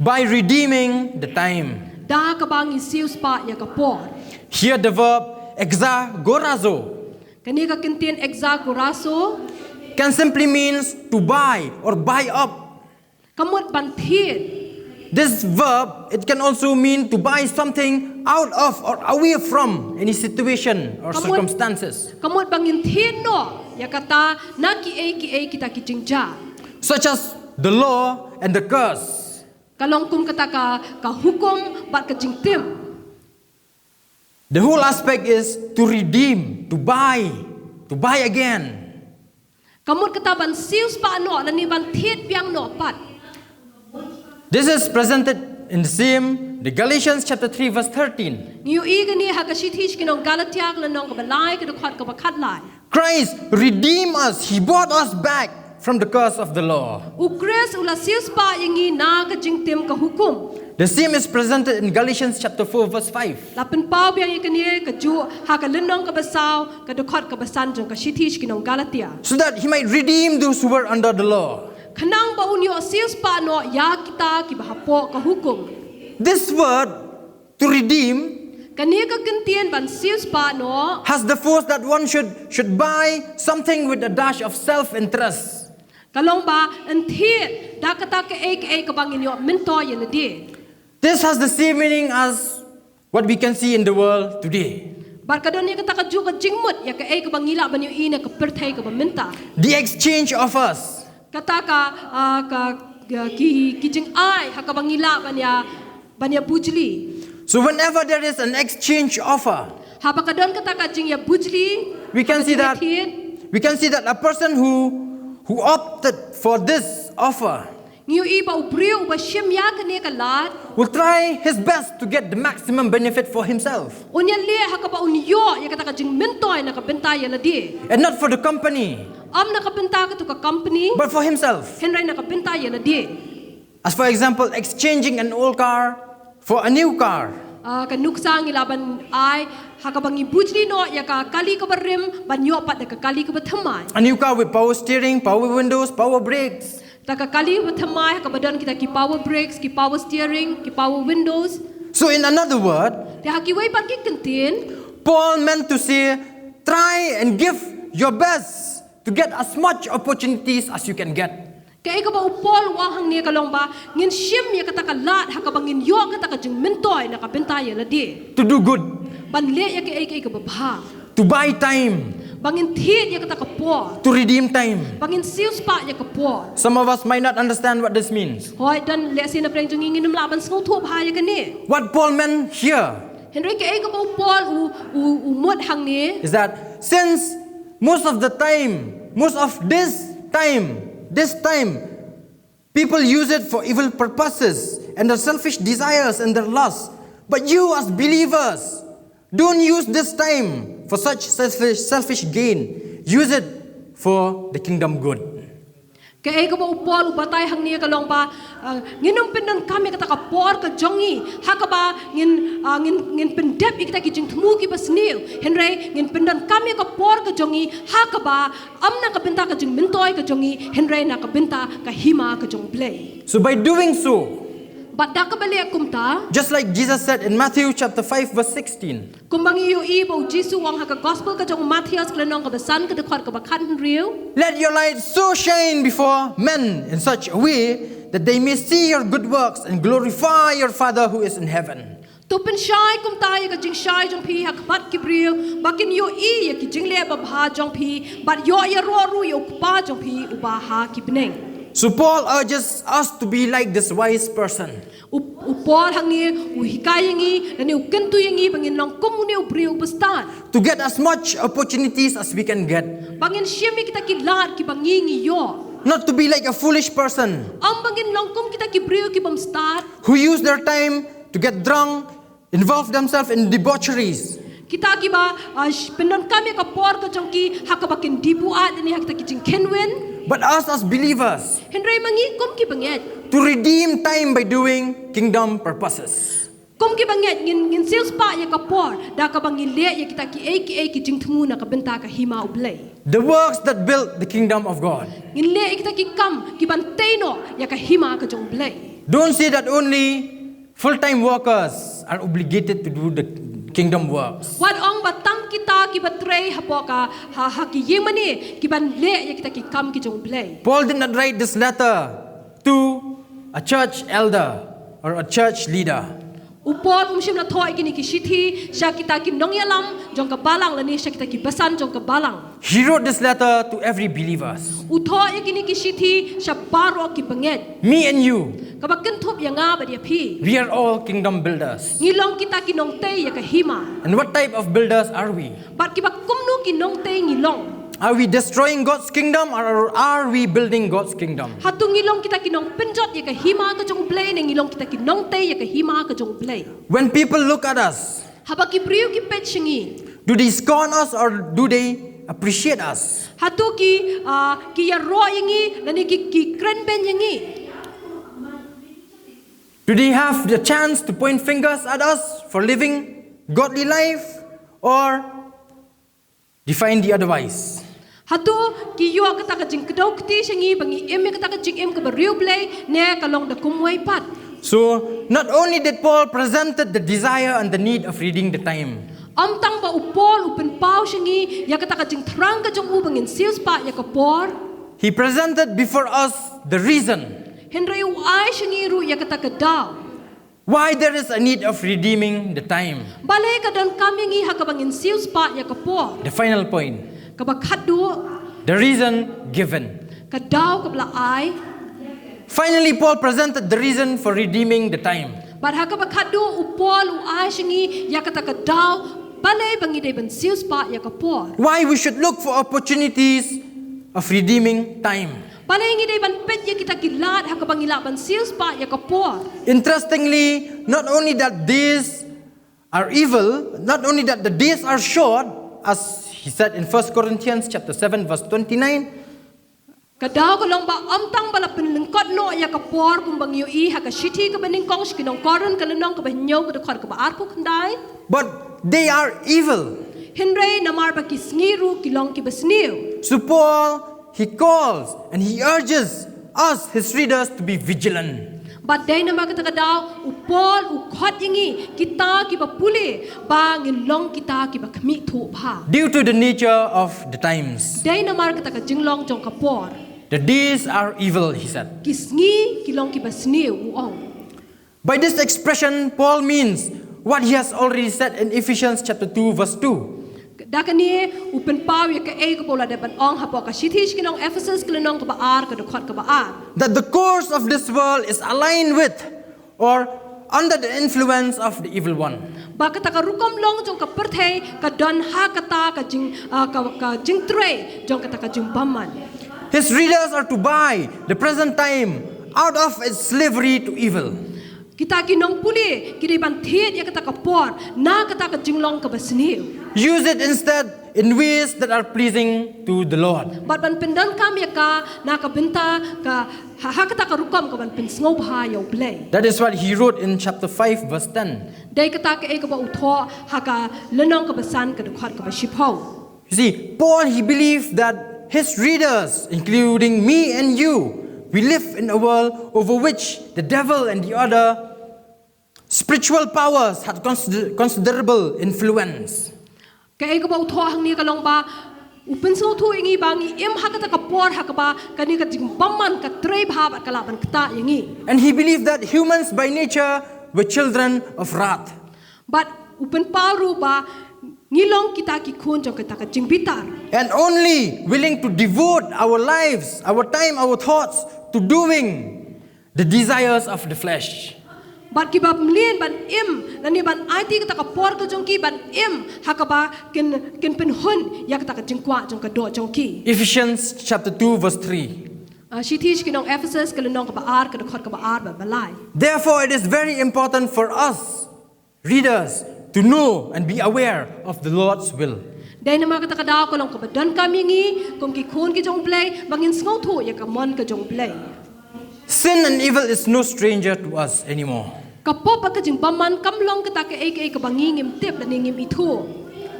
by redeeming the time. Da kaba ngi siewspah ïa ka por. Here the verb exagorazo Kane ka kyntien exagorazo can simply means to buy or buy up. Ka mut ban thied. This verb, it can also mean to buy something out of or away from any situation or Come on. Circumstances, Ka mut ba ngin thied noh ïa kata na kiei kiei kita ki jingjia. Such as the law and the curse. Ka long kum kata ka, ka hukum bad ka jingtim. The whole aspect is to redeem, to buy, to buy again. Ka mut kata ban siewspah noh lane ban thied biang noh pat. This is presented in the same, the Galatians chapter three verse thirteen. Ngi ïohi kane ha ka shithi sha ki nong Galatia ka lynnong kaba lai ka dkhot kaba khatlai. Christ redeemed us, he bought us back from the curse of the law. U Khrist u la siewspah ïa ngi na ka jingtim ka hukum. The same is presented in Galatians chapter four verse five. La pynpaw biang ïa kane kajuh ha ka lynnong kaba saw ka dkhot kaba san jong ka shithi sha ki nong Galatia. So that he might redeem those who were under the law. Khnang ba un ïoh siewspah noh ïa kita kiba hapoh ka hukum. This word, to redeem, Kane ka kyntien ban siewspah noh has the force that one should, should buy something with a dash of self-interest. ka long ba yn thied da kata kaei kaei kaba ngin ïoh myntoi ïa lade. This has the same meaning as what we can see in the world today. Bad ka don ïa kata kajuh ka jingmut ïa kaei kaba ngi lah ban ïohi na ka pyrthei kaba mynta. The exchange offers. Kata ka, ah, ka, ka ki, ki jingai ha kaba ngi lah ban ïa, ban ïa bujli. So whenever there is an exchange offer, Haba ka don kata ka jingïa bujli, we can see that thied, we can see that a person who who opted for this offer ngi ïohi ba u briew uba shim ïa kane ka lad will try his best to get the maximum benefit for himself un ïaleh ha kaba un ïoh ïa kata ka jingmyntoi na ka bynta ïa lade. and not for the company, Ym na ka bynta katu ka company, but for himself. Hynrei na ka bynta ïa lade. As for example, exchanging an old car for a new car. Ah, ka nuksa ngi lah ban ai ha kaba ngi bujli noh ïa ka kali kaba rim ban ïoh pat da ka kali kaba thymmai. A new car with power steering, power windows, power brakes. Ta ka kali kaba thymmai ha kaba don kita ki power brakes, ki power steering, ki power windows. So, in another word, Te ha kiwei pat ki kyntien, Paul meant to say, try and give your best to get as much opportunities as you can get. Kaei kaba u Paul u ong hangne ka long ba ngin shim ïa kata ka lad ha kaba ngin ïoh kata ka jingmyntoi na ka bynta ïa lade. To do good, Ban leh ïa kaei kaei kaba bha. To buy time, Ba ngin thied ïa kata ka por. To redeem time. Ba ngin siewspah ïa ka por. Some of us might not understand what this means. Hooid, don lehse na pdeng jong ngi ngim lah ban sngewthuh bha ïa kane. What Paul meant here Hynrei kaei kaba u Paul u, u, u mut hangne is that since most of the time, most of this time, this time, people use it for evil purposes and their selfish desires and their lusts. But you, as believers, don't use this time for such selfish, selfish gain. Use it for the kingdom good. Kaei kaba u Paul u batai hangne ka long ba, ah, ngin ym pyndonkam ïa kata ka por ka jong ngi ha kaba ngin, ah, ngin, ngin pyndep ïa kita ki jingthmu kiba sniew. Hynrei ngin pyndonkam ïa ka por ka jong ngi ha kaba ym na ka bynta ka jingmyntoi ka jong ngi, hynrei na ka bynta ka hima ka jong Blei. So by doing so, Bad da kaba leh kumta, just like Jesus said in Matthew chapter five verse sixteen, kumba ngi ïohi ba u Jisu u ong ha ka gospel ka jong u Mathaios ka lynnong kaba san ka dkhot kaba khathynriew. Let your light so shine before men in such a way that they may see your good works and glorify your Father who is in heaven. To pynshai kumta ïa ka jingshai jong phi ha khmat ki briew ba kin ïohi ïa ki jingleh babha jong phi bad ïoh ïaroh ruh ïa u Kpa jong phi uba ha ki bneng. So Paul urges us to be like this wise person. U, u Paul hangne u hikai ïa ngi lane u kyntu ïa ngi ba ngin long kum une u briew uba stad. To get as much opportunities as we can get. Ba ngin shim ïa kita ki lad kiba ngi ngi ïoh. Not to be like a foolish person Ym ba ngin long kum kita ki briew ki bym stad. Who use their time to get drunk, involve themselves in debaucheries. Kita kiba uh, pyndonkam ïa ka por ka jong ki ha kaba kin dibu at ne ha kita ki jingkynwin. But us as believers, Hynrei ma ngi kum ki bangeit, to redeem time by doing kingdom purposes. Kum ki bangeit ngin ngin siewspah ïa ka por da kaba ngin leh ïa kita ki ei ki ei ki jingthmu na ka bynta ka hima U Blei. The works that build the kingdom of God. Ngin leh ïa kita ki kam ki ban tei noh ïa ka hima ka jong U Blei. Don't say that only full-time workers are obligated to do the kingdom works. Wat ong ba tang kita kiba trei hapoh ka ha, ha ki ïing mane ki ban leh ïa kita ki kam ki jong U Blei. Paul did not write this letter to a church elder or a church leader. U Paul um shym la thoh ïa kine ki shithi sha kita ki nongïalam jong ka balang lane sha kita ki basan jong ka balang. He wrote this letter to every believers. U thoh ïa kine ki shithi sha baroh ki bangeit. Me and you, Kaba kynthup ïa nga bad ïa phi. We are all kingdom builders. Ngi long kita ki nongtei ïa ka hima. And what type of builders are we? Bad kiba kumno ki nongtei ngi long. Are we destroying God's kingdom or are we building God's kingdom? Hato ngi long kita ki nongpynjot ïa ka hima ka jong U Blei ne ngi long kita ki nongtei ïa ka hima ka jong U Blei. When people look at us, Haba ki briew ki peit sha ngi. Do they scorn us or do they appreciate us? Hato ki uh, ki ïaroh ïa ngi lane ki ki kren beiñ ïa ngi. Do they have the chance to point fingers at us for living godly life or define the otherwise? Hato ki ïoh kata ka jingkdew kti sha ngi ba ngi im ïa kata ka jingim kaba riewblei ne ka long da kumwei pat. So, not only did Paul presented the desire and the need of redeeming the time, Ym tang ba u Paul u pynpaw sha ngi ïa kata ka jingthrang ka jong u ba ngin siewspah ïa ka por. He presented before us the reason Hynrei u ai sha ngi ruh ïa kata ka daw. Why there is a need of redeeming the time. Balei ka donkam ïa ngi ha kaba ngin siewspah ïa ka por. The final point. Kaba khatduh. The reason given. Ka daw kaba la ai. Finally, Paul presented the reason for redeeming the time. Bad ha kaba khatduh u Paul u ai sha ngi ïa kata ka daw balei ba ngi dei ban siewspah ïa ka por. Why we should look for opportunities of redeeming time. Balei ngi dei ban peit ïa kita ki lad ha kaba ngi lah ban siewspah ïa ka por. Interestingly, not only that these are evil, not only that the days are short, as he said in First Corinthians chapter seven verse twenty-nine, Ka daw ka long ba ym tang ba la pynlyngkot noh ïa ka por kumba ngi ïohi ha ka shithi kaba nyngkong sha ki nong Korinth ka lynnong kaba hynñiew ka dkhot kaba arphew khyndai. But they are evil. Hynrei namar ba ki sngi ruh ki long kiba sniew. So Paul, he calls and he urges us, his readers, to be vigilant. Bad dei namar kata ka daw u Paul u khot ïa ngi kita kiba pule ba ngin long kita kiba khmih thuh bha. Due to the nature of the times. Dei namar kata ka jinglong jong ka por. The days are evil, he said. Ki sngi ki long kiba sniew u ong. By this expression, Paul means what he has already said in Ephesians chapter two, verse two. Da kane u pynpaw ïa kaei kaba u la dep ban ong hapoh ka shithi sha ki nong Ephesus ka lynnong kaba ar ka dkhot kaba ar. That the course of this world is aligned with or under the influence of the evil one. Ba kata ka rukom long jong ka pyrthei ka don ha kata ka jing ah, ka, ka jingtrei jong kata ka jingbymman. His readers are to buy the present time out of its slavery to evil. Kita ki nongpule ki dei ban thied ïa kata ka por na kata ka jinglong kaba sniew. Use it instead in ways that are pleasing to the Lord. Bad ban pyndonkam ïa ka na ka bynta ka ha, ha kata ka rukom ka ban pynsngewbha ïa U Blei. That is what he wrote in chapter five, verse ten. Dei kata kaei kaba u thoh ha ka lynnong kaba san ka dkhot kaba shiphew. You see, Paul, he believed that his readers, including me and you, we live in a world over which the devil and the other spiritual powers had consider- considerable influence. Kaei kaba u thoh hangne ka long ba u pynsngewthuh ïa ngi ba ngi im ha kata ka por ha kaba kane ka jingbymman ka trei bha bad ka lah ban ktah ïa ngi. And he believed that humans by nature were children of wrath. Bad u pynpaw ruh ba ngi long kita ki khun jong kata ka jingbitar. And only willing to devote our lives, our time, our thoughts to doing the desires of the flesh. Bad kiba mlien ban im lane ban aiti kata ka por ka jong ki ban im ha kaba kin kin pynhun ïa kata ka jingkwah jong ka doh jong ki. Ephesians chapter two, verse three. Ah, shithi sha ki nong Ephesus ka lynnong kaba ar ka dkhot kaba ar bad ba lai. Therefore, it is very important for us, readers, to know and be aware of the Lord's will. Dei namar kata ka daw ka long kaba donkam ïa ngi kum ki khun ki jong U Blei ba ngin sngewthuh ïa ka mon ka jong U Blei. Sin and evil is no stranger to us anymore. Ka pop bad ka jingbymman kam long kata kaei kaei kaba ngi ngim tip lane ngim ithuh.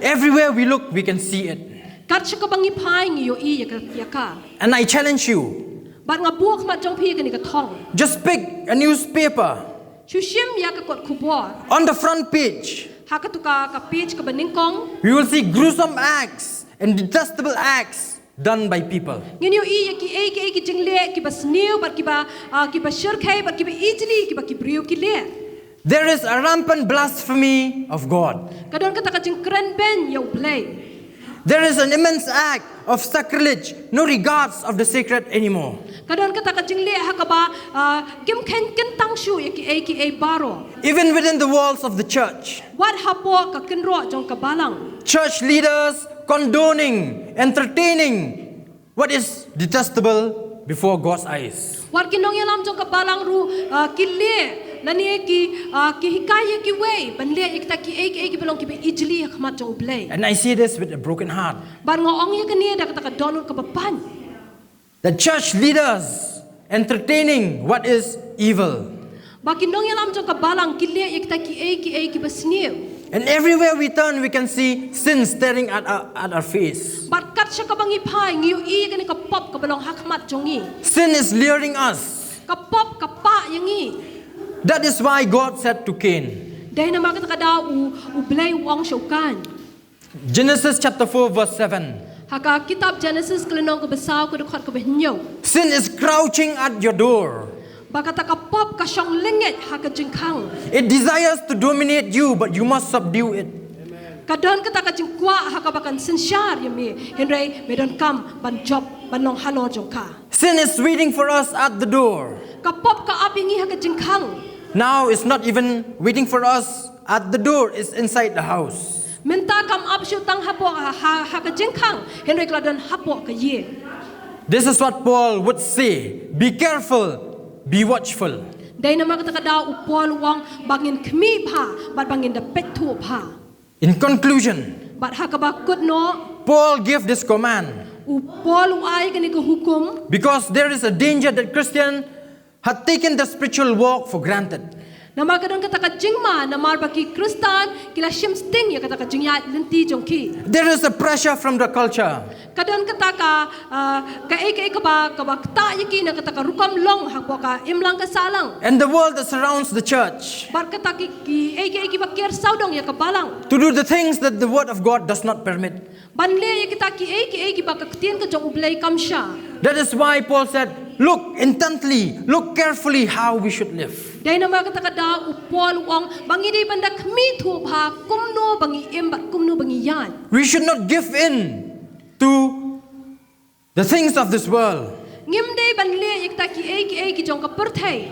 Everywhere we look, we can see it. Kat sha kaba ngi phai ngi ïohi ïa ka, ïa ka. And I challenge you, Bad nga buh khmat jong phi kane ka thong. Just pick a newspaper. Shu shim ïa ka kot khubor. On the front page, Ha katu ka, ka page kaba nyngkong. We will see gruesome acts and detestable acts done by people. Ngin ïohi ïa kiei kiei ki jingleh kiba sniew bad kiba, ah, kiba shyrkhei bad kiba ijli kiba ki briew ki leh. There is a rampant blasphemy of God. Ka don kata ka jingkren beiñ ïa U Blei. There is an immense act of sacrilege, no regards of the sacred anymore. Ka don kata ka jingleh ha kaba, ah, kim kheiñ kyntang shuh ïa kiei kiei baroh. Even within the walls of the church, Wat hapoh ka kynroh jong ka balang. Church leaders condoning, entertaining what is detestable before God's eyes. Wat ki nongïalam jong ka balang ruh, ah, ki leh lane ki, ah, ki hikai ïa kiwei ban leh ïa kita kiei kiei kiba long kiba ijli ha khmat jong U Blei. And I say this with a broken heart. Bad nga ong ïa kane da kata ka dohnud kaba pang. The church leaders entertaining what is evil. Ba ki nongïalam jong ka balang ki leh ïa kita kiei kiei kiba sniew. And everywhere we turn, we can see sin staring at our, at our face. Bad kat sha kaba ngi phai ngi ïohi ïa kane ka pop kaba long ha khmat jong ngi. Sin is luring us. Ka pop ka pah ïa ngi. That is why God said to Cain, Dei namar kata ka daw U, U Blei u ong sha u Kain. Genesis chapter four, verse seven. Ha ka kitab Genesis ka lynnong kaba saw ka dkhot kaba hynñiew. Sin is crouching at your door. Ba kata ka pop ka shong lyngngeit ha ka jingkhang. It desires to dominate you, but you must subdue it. Ka don kata ka jingkwah ha kaba kan synshar ïa me, hynrei me donkam ban jop ban long halor jong ka. Sin is waiting for us at the door. Ka pop ka ap ïa ngi ha ka jingkhang. Now it's not even waiting for us at the door, it's inside the house. Mynta kam ap shuh tang hapoh ha, ha, ha ka jingkhang, hynrei ka la don hapoh ka ïing. This is what Paul would say, be careful, be watchful. Dei namar kata ka daw u Paul u ong ba ngin khmih bha bad ba ngin da peit thuh bha. In conclusion, Bad ha kaba kut noh, Paul gave this command u Paul u ai kane ka hukum. Because there is a danger that Christian had taken the spiritual walk for granted. Namar ka don kata ka jingma namar ba ki Khristan ki la shim sting ïa kata ka jingïaid lynti jong ki. There is a pressure from the culture. Ka don kata ka, ah, kaei kaei kaba, kaba ktah ïa ki na kata ka rukom long hapoh ka imlang ka sahlang. And the world that surrounds the church. Bad kata ki, kiei kiei kiba ker sawdong ïa ka balang. To do the things that the word of God does not permit. Ban leh ïa kita kiei kiei kiba ka ktien ka jong U Blei kam shah. That is why Paul said, look intently, look carefully how we should live. Dei namar kata ka daw u Paul u ong ba ngi dei ban da khmih thuh bha kumno ba ngi im bad kumno ba ngi ïaid. We should not give in to the things of this world, Ngim dei ban leh ïa kita kiei kiei ki jong ka pyrthei.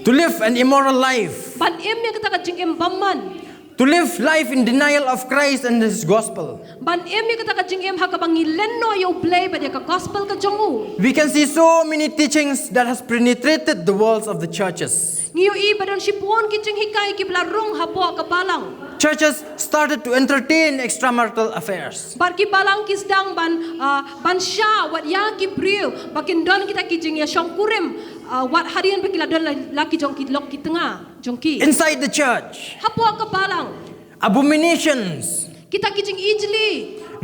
To live an immoral life, Ban im ïa kata ka jingim bymman. To live life in denial of Christ and His gospel. Ban im ïa kata ka jingim ha kaba ngi len noh ïa U Blei bad ïa ka gospel ka jong u. We can see so many teachings that has penetrated the walls of the churches. Ngi ïohi ba don shibun ki jinghikai kiba la rung hapoh ka balang. Churches started to entertain extramarital affairs. Bad ki balang ki sdang ban, ah, ban shah wat ïa ki briew ba kin don kita ki jingïashongkurim, ah, wat hadien ba ki la don la, la ki jong ki lok ki tnga jong ki. Inside the church, Hapoh ka balang. Abominations, Kita ki jingijli.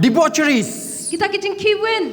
Debaucheries, Kita ki jingkhih win.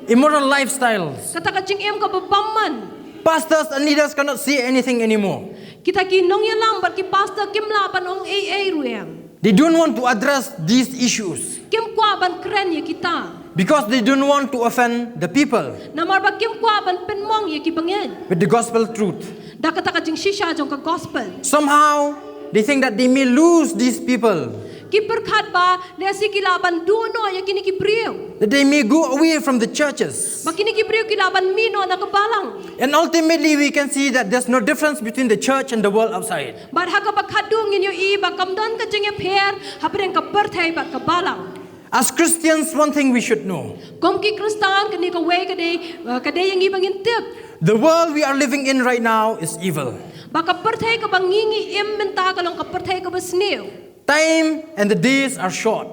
Immoral lifestyles. Kata ka jingim kaba bymman. Pastors and leaders cannot say anything anymore. Kita ki nongïalam bad ki pastor kim lah ban ong ei ei ruh em. They don't want to address these issues. Kim kwah ban kren ïa kita. Because they don't want to offend the people. Namar ba kim kwah ban pynmong ïa ki bangeit. With the gospel truth. Da kata ka jingshisha jong ka gospel. Somehow, they think that they may lose these people. Ki pyrkhat ba lehse ki lah ban duh noh ïa kine ki briew. That they may go away from the churches. Ba kine ki briew ki lah ban mih noh na ka balang. And ultimately, we can see that there's no difference between the church and the world outside. Bad ha kaba khatduh ngin ïohi ba kam don ka jingïapher hapdeng ka pyrthei bad ka balang. As Christians, one thing we should know. Kum ki Khristan kane kawei ka dei, uh, ka dei ïa ngi ba ngin tip. The world we are living in right now is evil. Ba ka pyrthei kaba ngi ngi im mynta ka long ka pyrthei kaba sniew. Time and the days are short.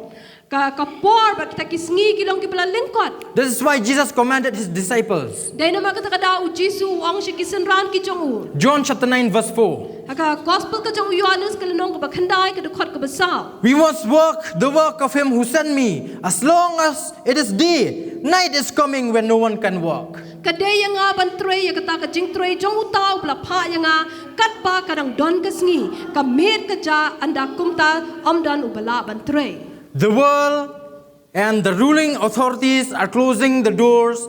Ka, ka por bad kita ki sngi ki long kiba la lyngkot. This is why Jesus commanded his disciples. Dei namar kata ka daw u Jisu u ong sha ki synran ki jong u. John chapter nine verse four. Ha ka gospel ka jong u Ïoannis ka lynnong kaba khyndai ka dkhot kaba saw. We must work the work of him who sent me as long as it is day. Night is coming when no one can work. Ka dei ïa nga ban trei ïa kata ka jingtrei jong uta uba la phah ïa nga katba ka dang don ka sngi, ka miet ka ja, ynda kumta ym don uba lah ban trei. The world and the ruling authorities are closing the doors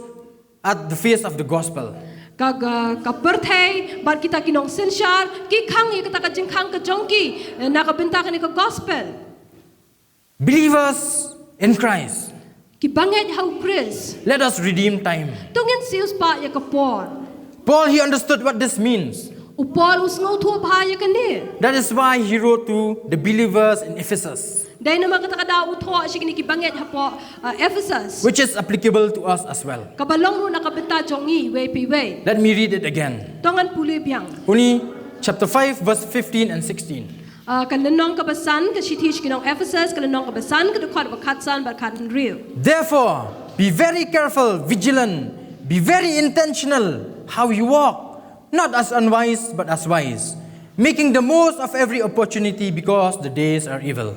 at the face of the gospel. Ka, ka, ka pyrthei bad kita ki nongsynshar ki khang ïa kata ka jingkhang ka jong ki, eh, na ka bynta kane ka gospel. Believers in Christ, ki bangeit ha u Khrist, let us redeem time. To ngin siewspah ïa ka por. Paul, he understood what this means. U Paul u sngewthuh bha ïa kane. That is why he wrote to the believers in Ephesus. Dei namar kata ka daw u thoh sha kine ki bangeit hapoh, uh, Ephesus. Which is applicable to us as well. Kaba long ruh na ka bynta jong ngi iwei pa iwei. Let me read it again. To ngan pule biang. Only chapter five, verse fifteen and sixteen. Ah, ka lynnong kaba san, ka shithi sha ki nong Ephesus, ka lynnong kaba san, ka dkhot ba khatsan bad khathynriew. Therefore, be very careful, vigilant, be very intentional how you walk, not as unwise, but as wise, making the most of every opportunity because the days are evil.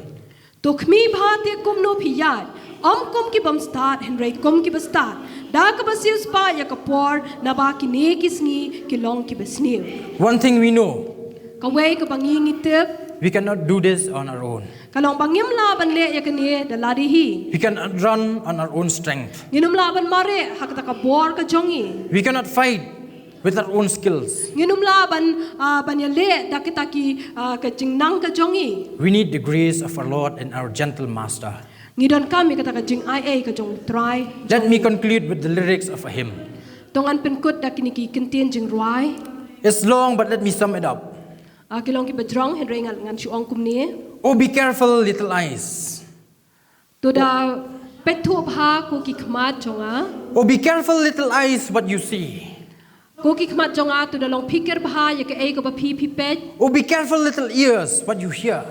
To khmih bha te kumno phi ïaid, ym kum ki bym stad, hynrei kum ki bastad. Da kaba siewspah ïa ka por, naba kine ki sngi ki long kiba sniew. One thing we know. Kawei kaba ngi ngi tip. We cannot do this on our own. Ka long ba ngim lah ban leh ïa kane da lade hi. We cannot run on our own strength. Ngin ym lah ban mareh ha kata ka bor ka jong ngi. We cannot fight with our own skills. Ngin ym lah ban, ah, ban ïaleh da kita ki, ah, ka jingnang ka jong ngi. We need the grace of our Lord and our gentle Master. Ngi donkam ïa kata ka jingaiei ka jong u Trai. Let me conclude with the lyrics of a hymn. To ngan pynkut da kine ki kyntien jingrwai. It's long, but let me sum it up. Ah, ki long kiba jrong, hynrei ngan, ngan shu ong kumne. Oh, be careful, little eyes. To da peit thuh bha ko ki khmat jong nga. Oh, be careful, little eyes, what you see. Ko ki khmat jong nga, to da long phikir bha ïa kaei kaba phi phi peit. Oh, be careful, little ears, what you hear.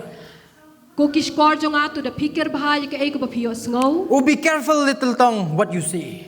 Ko ki shkor jong nga, to da phikir bha ïa kaei kaba phi ïohsngew. Oh, be careful, little tongue, what you say.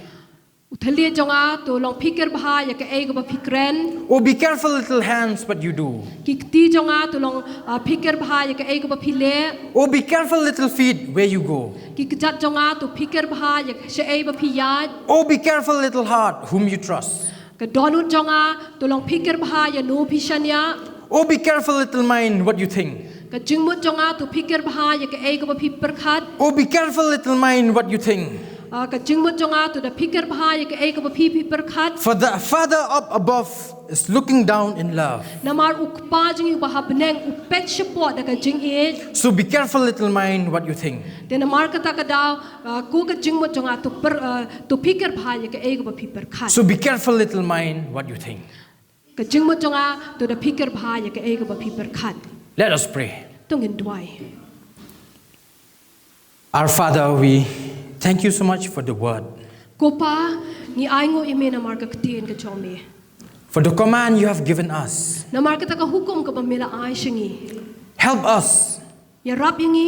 U thylliej jong nga, to long phikir bha ïa kaei kaba phi kren. Oh, be careful, little hands, what you do. Ki kti jong nga, to long, ah, phikir bha ïa kaei kaba phi leh. Oh, be careful, little feet, where you go. Ki kjat jong nga, to phikir bha ïa shaei ba phi ïaid. Oh, be careful, little heart, whom you trust. Ka dohnud jong nga, to long phikir bha ïa no phi shaniah. Oh, be careful, little mind, what you think. Ka jingmut jong nga, to phikir bha ïa kaei kaba phi pyrkhat. Oh, be careful, little mind, what you think. Ah, ka jingmut jong nga, to da phikir bha ïa kaei kaba phi phi pyrkhat. For the Father up above is looking down in love. Namar u Kpa jong ngi uba ha bneng u peit shapoh da ka jingïeit. So be careful, little mind, what you think. Te namar kata ka daw, ah, ko ka jingmut jong nga, to pyr, ah, to phikir bha ïa kaei kaba phi pyrkhat. So be careful, little mind, what you think. Ka jingmut jong nga, to da phikir bha ïa kaei kaba phi pyrkhat. Let us pray. To ngin duwai. Our Father, we thank you so much for the word. Ko Pa, ngi ainguh ïa me namar ka ktien ka jong me. For the command you have given us. Namar kata ka hukum kaba me la ai sha ngi. Help us. Ïarap ïa ngi.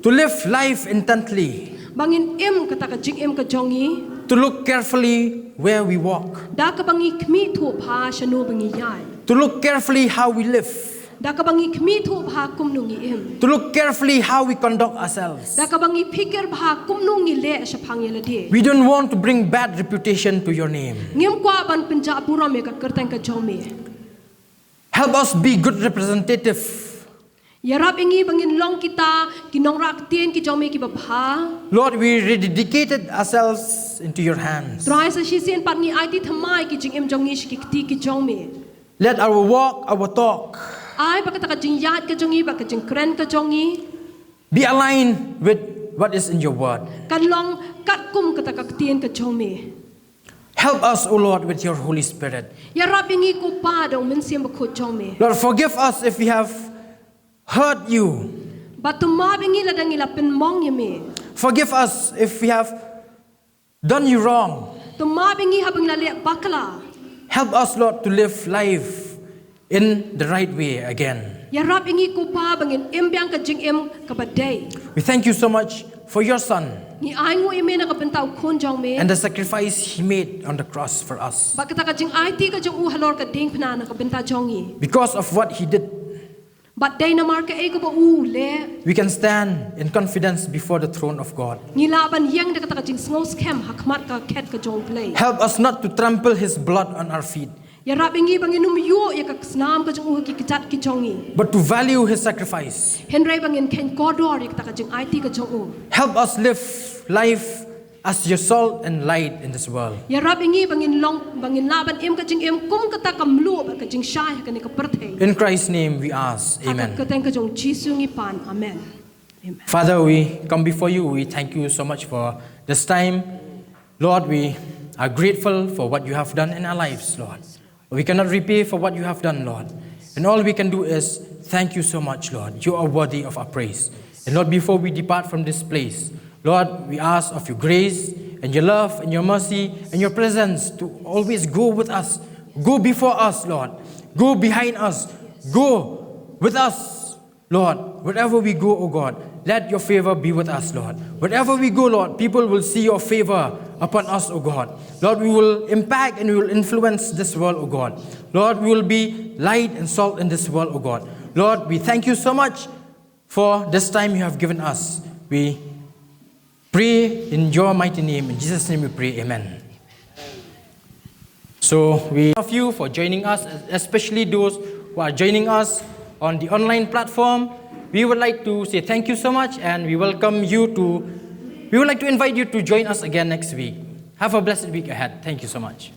To live life intently. Ba ngin im kata ka jingim ka jong ngi. To look carefully where we walk. Da kaba ngi khmih thuh bha shano ba ngi ïaid. To look carefully how we live. Da kaba ngi khmih thuh bha kumno ngi im. To look carefully how we conduct ourselves. Da kaba ngi phikir bha kumno ngi leh shaphang ïa lade. We don't want to bring bad reputation to your name. Ngim kwah ban pynjah burom ïa ka kyrteng ka jong me. Help us be good representative. Ïarap ïa ngi ba ngin long kita ki nongrah ktien ki jong me kiba bha. Lord, we rededicated ourselves into your hands. Trai, sa shisien pat ngi aiti thymmai ki jingim jong ngi sha ki kti ki jong me. Let our walk, our talk. Ai ba kata ka jingïaid ka jong ngi, ba ka jingkren ka jong ngi. Be aligned with what is in your word. Kan long katkum kata ka ktien ka jong me. Help us, O Lord, with your Holy Spirit. Ïarap ïa ngi ko Pa da u Mynsiem Bakhuid jong me. Lord, forgive us if we have hurt you. Bad to map ïa ngi lada ngi la pynmong ïa me. Forgive us if we have done you wrong. To map ïa ngi haba ngi la leh bakla. Help us, Lord, to live life in the right way again. Ïarap ïa ngi ko Pa ba ngin im biang ka jingim kaba dei. We thank you so much for your Son Ngi ai nguh ïa me na ka bynta u khun jong me. And the sacrifice he made on the cross for us. Bad kata ka jingaiti ka jong u halor ka diengphna na ka bynta jong ngi. Because of what he did, Bad dei namar kaei kaba u leh. We can stand in confidence before the throne of God. Ngi lah ban ïeng da kata ka jingsngew skhem ha khmat ka khet ka jong U Blei. Help us not to trample his blood on our feet, Ïarap ïa ngi ba ngin ym ïuh ïa ka snam ka jong u ha ki kjat ki jong ngi. But to value his sacrifice. Hynrei ba ngin kheiñ kordor ïa kata ka jingaiti ka jong u. Help us live life as your salt and light in this world. Ïarap ïa ngi ba ngin long ba ngin lah ban im ka jingim kum kata ka mluh bad ka jingshai ha kane ka pyrthei. In Christ's name we ask. Amen. Ka kyrteng ka jong Jisu ngi pan. Amen. Amen. Father, we come before you. We thank you so much for this time. Lord, we are grateful for what you have done in our lives, Lord. We cannot repay for what you have done, Lord. And all we can do is thank you so much, Lord. You are worthy of our praise. And Lord, before we depart from this place, Lord, we ask of your grace and your love and your mercy and your presence to always go with us. Go before us, Lord. Go behind us. Go with us, Lord. Wherever we go, O God, let your favor be with us, Lord. Wherever we go, Lord, people will see your favor upon us, O God. Lord, we will impact and we will influence this world, O God. Lord, we will be light and salt in this world, O God. Lord, we thank you so much for this time you have given us. We pray in your mighty name. In Jesus' name we pray. Amen. So we thank you for joining us, especially those who are joining us on the online platform. We would like to say thank you so much, and we welcome you to, we would like to invite you to join us again next week. Have a blessed week ahead. Thank you so much.